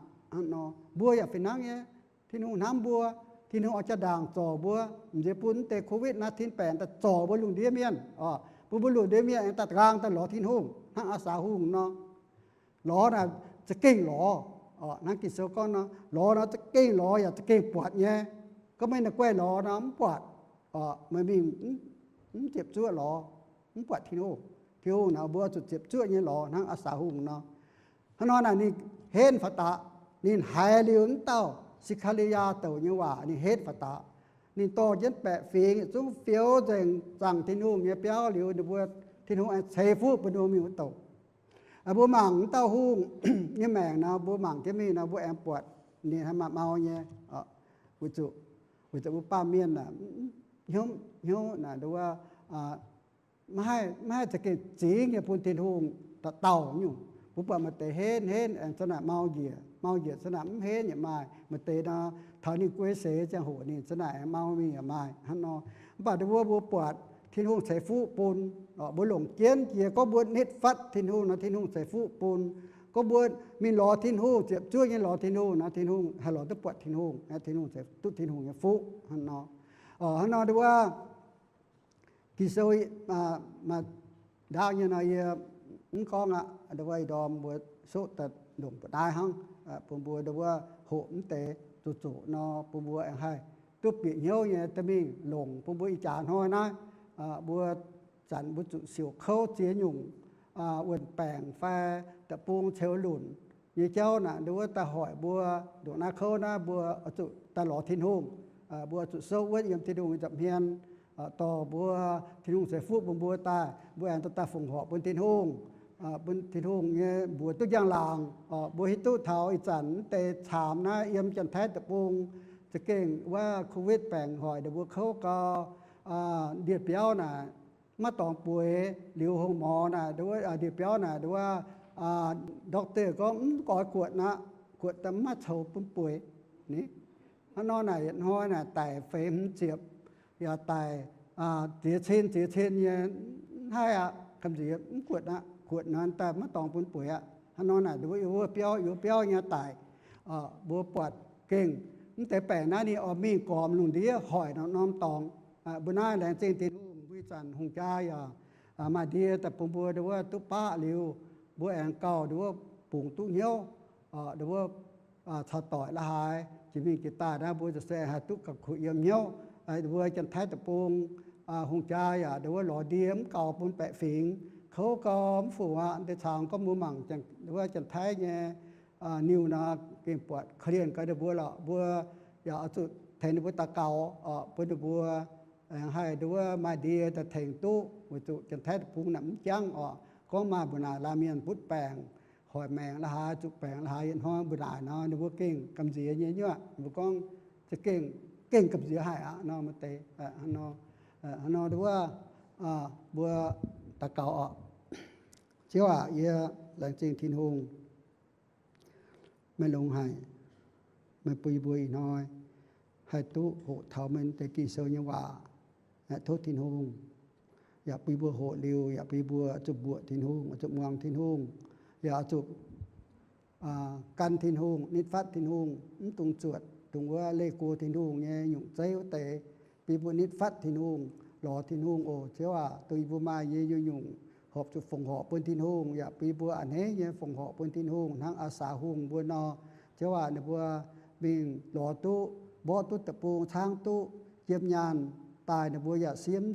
Mbuo yaac fih hnangv nyei. Tin-Hungh hnamv mbuo, Tin-Hungh oix jaa-ndaangc zorc mbuo, m'nziex bun mv deix covid nineteen baengc daaih zorc mbuo lungh ndiev mienh, bun mbuo lungh ndiev mienh aengx daaih nqaang daaih lorz Tin-Hungh hnangv Aa^saa Hungh nor. Lorz naaic za'gengh lorz, hnangv Ging-Sou gorngv nor, lorz nor za'gengh lorz yaac za'gengh buatc nyei. Gorngv meih naaic guaih lorz nor mv buatc, meih mingh mv ziepc zuoqv lorz, mv buatc Tin-Hungh. Tin-Hungh naaic mbuo oix zuqc ziepc zuoqv nyei lorz hnangv Aa^saa Hungh nor. Hnangv nor naaic ninh henv faaux daqc, ninh haiz liuz wuov dauh Se^kaa^li^yaa douc nyei waac ninh henv faaux daqc. Ninh dorh jienv baeqc fingx yietc zungv fioux nzengc zaangc Tin-Hungh nyei biauv liuz, ninh mbuo, Tin-Hungh aengx ceix fuqv bun ninh mbuo mingh wuov douc. Mbuo mangc wuov dauh hungh nyei maengc nor, mbuo mangc jienv mingh nor, mbuo aengx buatc ninh haih maaih mau nyei. Weic zuqc, weic zuqc mbuo baamh mienh aah, hnyouv, hnyouv naaic nduov, maiv haih za'gengh zingx nyei bun Tin-Hungh dauh dauh nyungc. Mbuo buatc maaih deix henv, henv aengx za'naaic mau njiec, mau njiec za'naaic mv henv yaac maaih. Maaih deix nor, taux ninh guei seix ziangh hoc ninh za'naaic aengx mau mingh yaac maaih hnangv nor. Mv baac nduov mbuo buatc Tin-Hungh ceix fuqv bun, mbuo longc jienv jiex gorngv mbuo nitv fatv Tin-Hungh nor, Tin-Hungh ceix fuqv bun. Gorngv mbuo mingh lorz Tin-Hungh, ziepc zuoqv nyei lorz Tin-Hungh nor, Tin-Hungh haih lorz duqv buatc Tin-Hungh, Tin-Hungh ceix duqv Tin-Hungh nyei fuqv hnangv nor. Hnangv nor nduov, Ging-Sou maaih ndaauv nyei nor, yie mv gorngv aqv. Nduov ih ndorm mbuo soqv daaih longc mbu'naaiv hnangv, bun mbuo nduov hoqc mv deix zoqc zoqc nor, bun mbuo aengx haih duqv bieqc hnyouv nyei dorh mingh longc bun mbuo ih jaax hnoi naaiv. Mbuo zanc mbuo zuqc siouc kouv ziex nyungc wuon-baengc fai deic-bung ceux lunc nyei jauv naaic, nduov daaih hoic mbuo ndongc naaiv kouv naaiv mbuo oix zuqc daaih lorz Tin-Hungh. Mbuo oix zuqc souv wuov yiem Tin-Hungh nyei nza'hmien, dorh mbuo, Tin-Hungh ceix fuqv bun mbuo daaih, mbuo aengx daaih fongc horc bun Tin-Hungh, bun Tin-Hungh nyei mbuox duqv njang-laangc. Mbuo hiuv duqv taux ih zanc mv deix caamx naaiv yiem Janx-Taiv deic-bung za'gengh wuov covid baengc hoic ninh mbuo kouv gau, ndie-biauv naaic maiv dorngx bueix. Liuz hungh morz naaic, ndie-biauv naaic, nduov, doctor gorngv mv oix guotc aqv, guotc daaih mv maaih coux bun bueix ni. Hnangv nor naaic yietc hnoi naaic daic feix hmz ziepc, yaac daic ziex cin ziex cin nyei, mv haih aqv, gamh nziex mv guotc aqv. Guotc nor daaih maiv dorngx bun bueix aqv. Hnangv nor naaic nduov yiem wuov biauv, yiem wuov biauv nyei daic. Mbuo buatc gengh mv deix baengc naaiv ninh oix mingh gormx lungh ndiev hoic norm-norm dorngx. Mbuo naaiv laengz zingh Tin-Hungh, mbuo ih zanc hungh jaa yaac maaih ndie daaih bun mbuo nduov duqv baqv liuz, mbuo aengx gauh nduov bungx duqv hnyouv, nduov caux doic la'haaix jiex mingh jiex daaih naaiv, mbuo se haih duqv gauh kuh yiem hnyouv. Mbuo Janx-Taiv deic-bung hungh jaa yaac nduov lorz ndie mv gaux bun baeqc fingx, kouv gau mv fungc aqv. Deix cangx gorngv mbuo mangc wuov Janx-Taiv nyei niuh nor, gengh buatc korv-lienh gaax ninh mbuo lorqc. Mbuo yaac oix zuqc tengx ninh mbuo daux gaux bun ninh mbuo aengx haih nduov maaih ndie daaih tengx duqv, weic zuqc Janx-Taiv deic-bung naaic mv jangv orqc. Gorngv maaih mbu'naaic laanh mienh butv baengc, hoic maengc la'haaix, zuqc baengc la'haaix, yietc hnoi mbu'naaic nor ninh mbuo gengh gamh nziex nyei nyuoqc. Mbuo gorngv za'gengh, gengh gamh nziex haic aqv nor, maaih deix hnangv nor. Hnangv nor nduov, mbuo daux gaux orqc. Ziouv aac, yie laengz zingh Tin-Hungh. Meih longx haic, meih bun yie mbuo ih hnoi haih duqv hoqc taux meih deix Ging-Sou nyei waac, tov Tin-Hungh yaac bun yie mbuo hoqc liuz, yaac bun yie mbuo zuqc mbuoqc Tin-Hungh, zuqc muangx Tin-Hungh, yaac zuqc gan Tin-Hungh, nitv fatv Tin-Hungh, mv dungx zuotc dongh wuov leih go Tin-Hungh nyei nyungc zeiv wuov deix. Bun yie mbuo nitv fatv Tin-Hungh, lorz Tin-Hungh oc. Ziouv aac, dongh yie mbuo maaih nyei nyungc-nyungc horpc zuqc fongc horc bun Tin-Hungh, yaac bun yie mbuo a'hneiv nyei fongc horc bun Tin-Hungh hnangv Aa^saa Hungh mbuo nor. Ziouv aac, ninh mbuo mingh lorz duqv, mborqv duqv deic-bung, caangv duqv jiem nyaanh daaih, ninh mbuo yaac siemv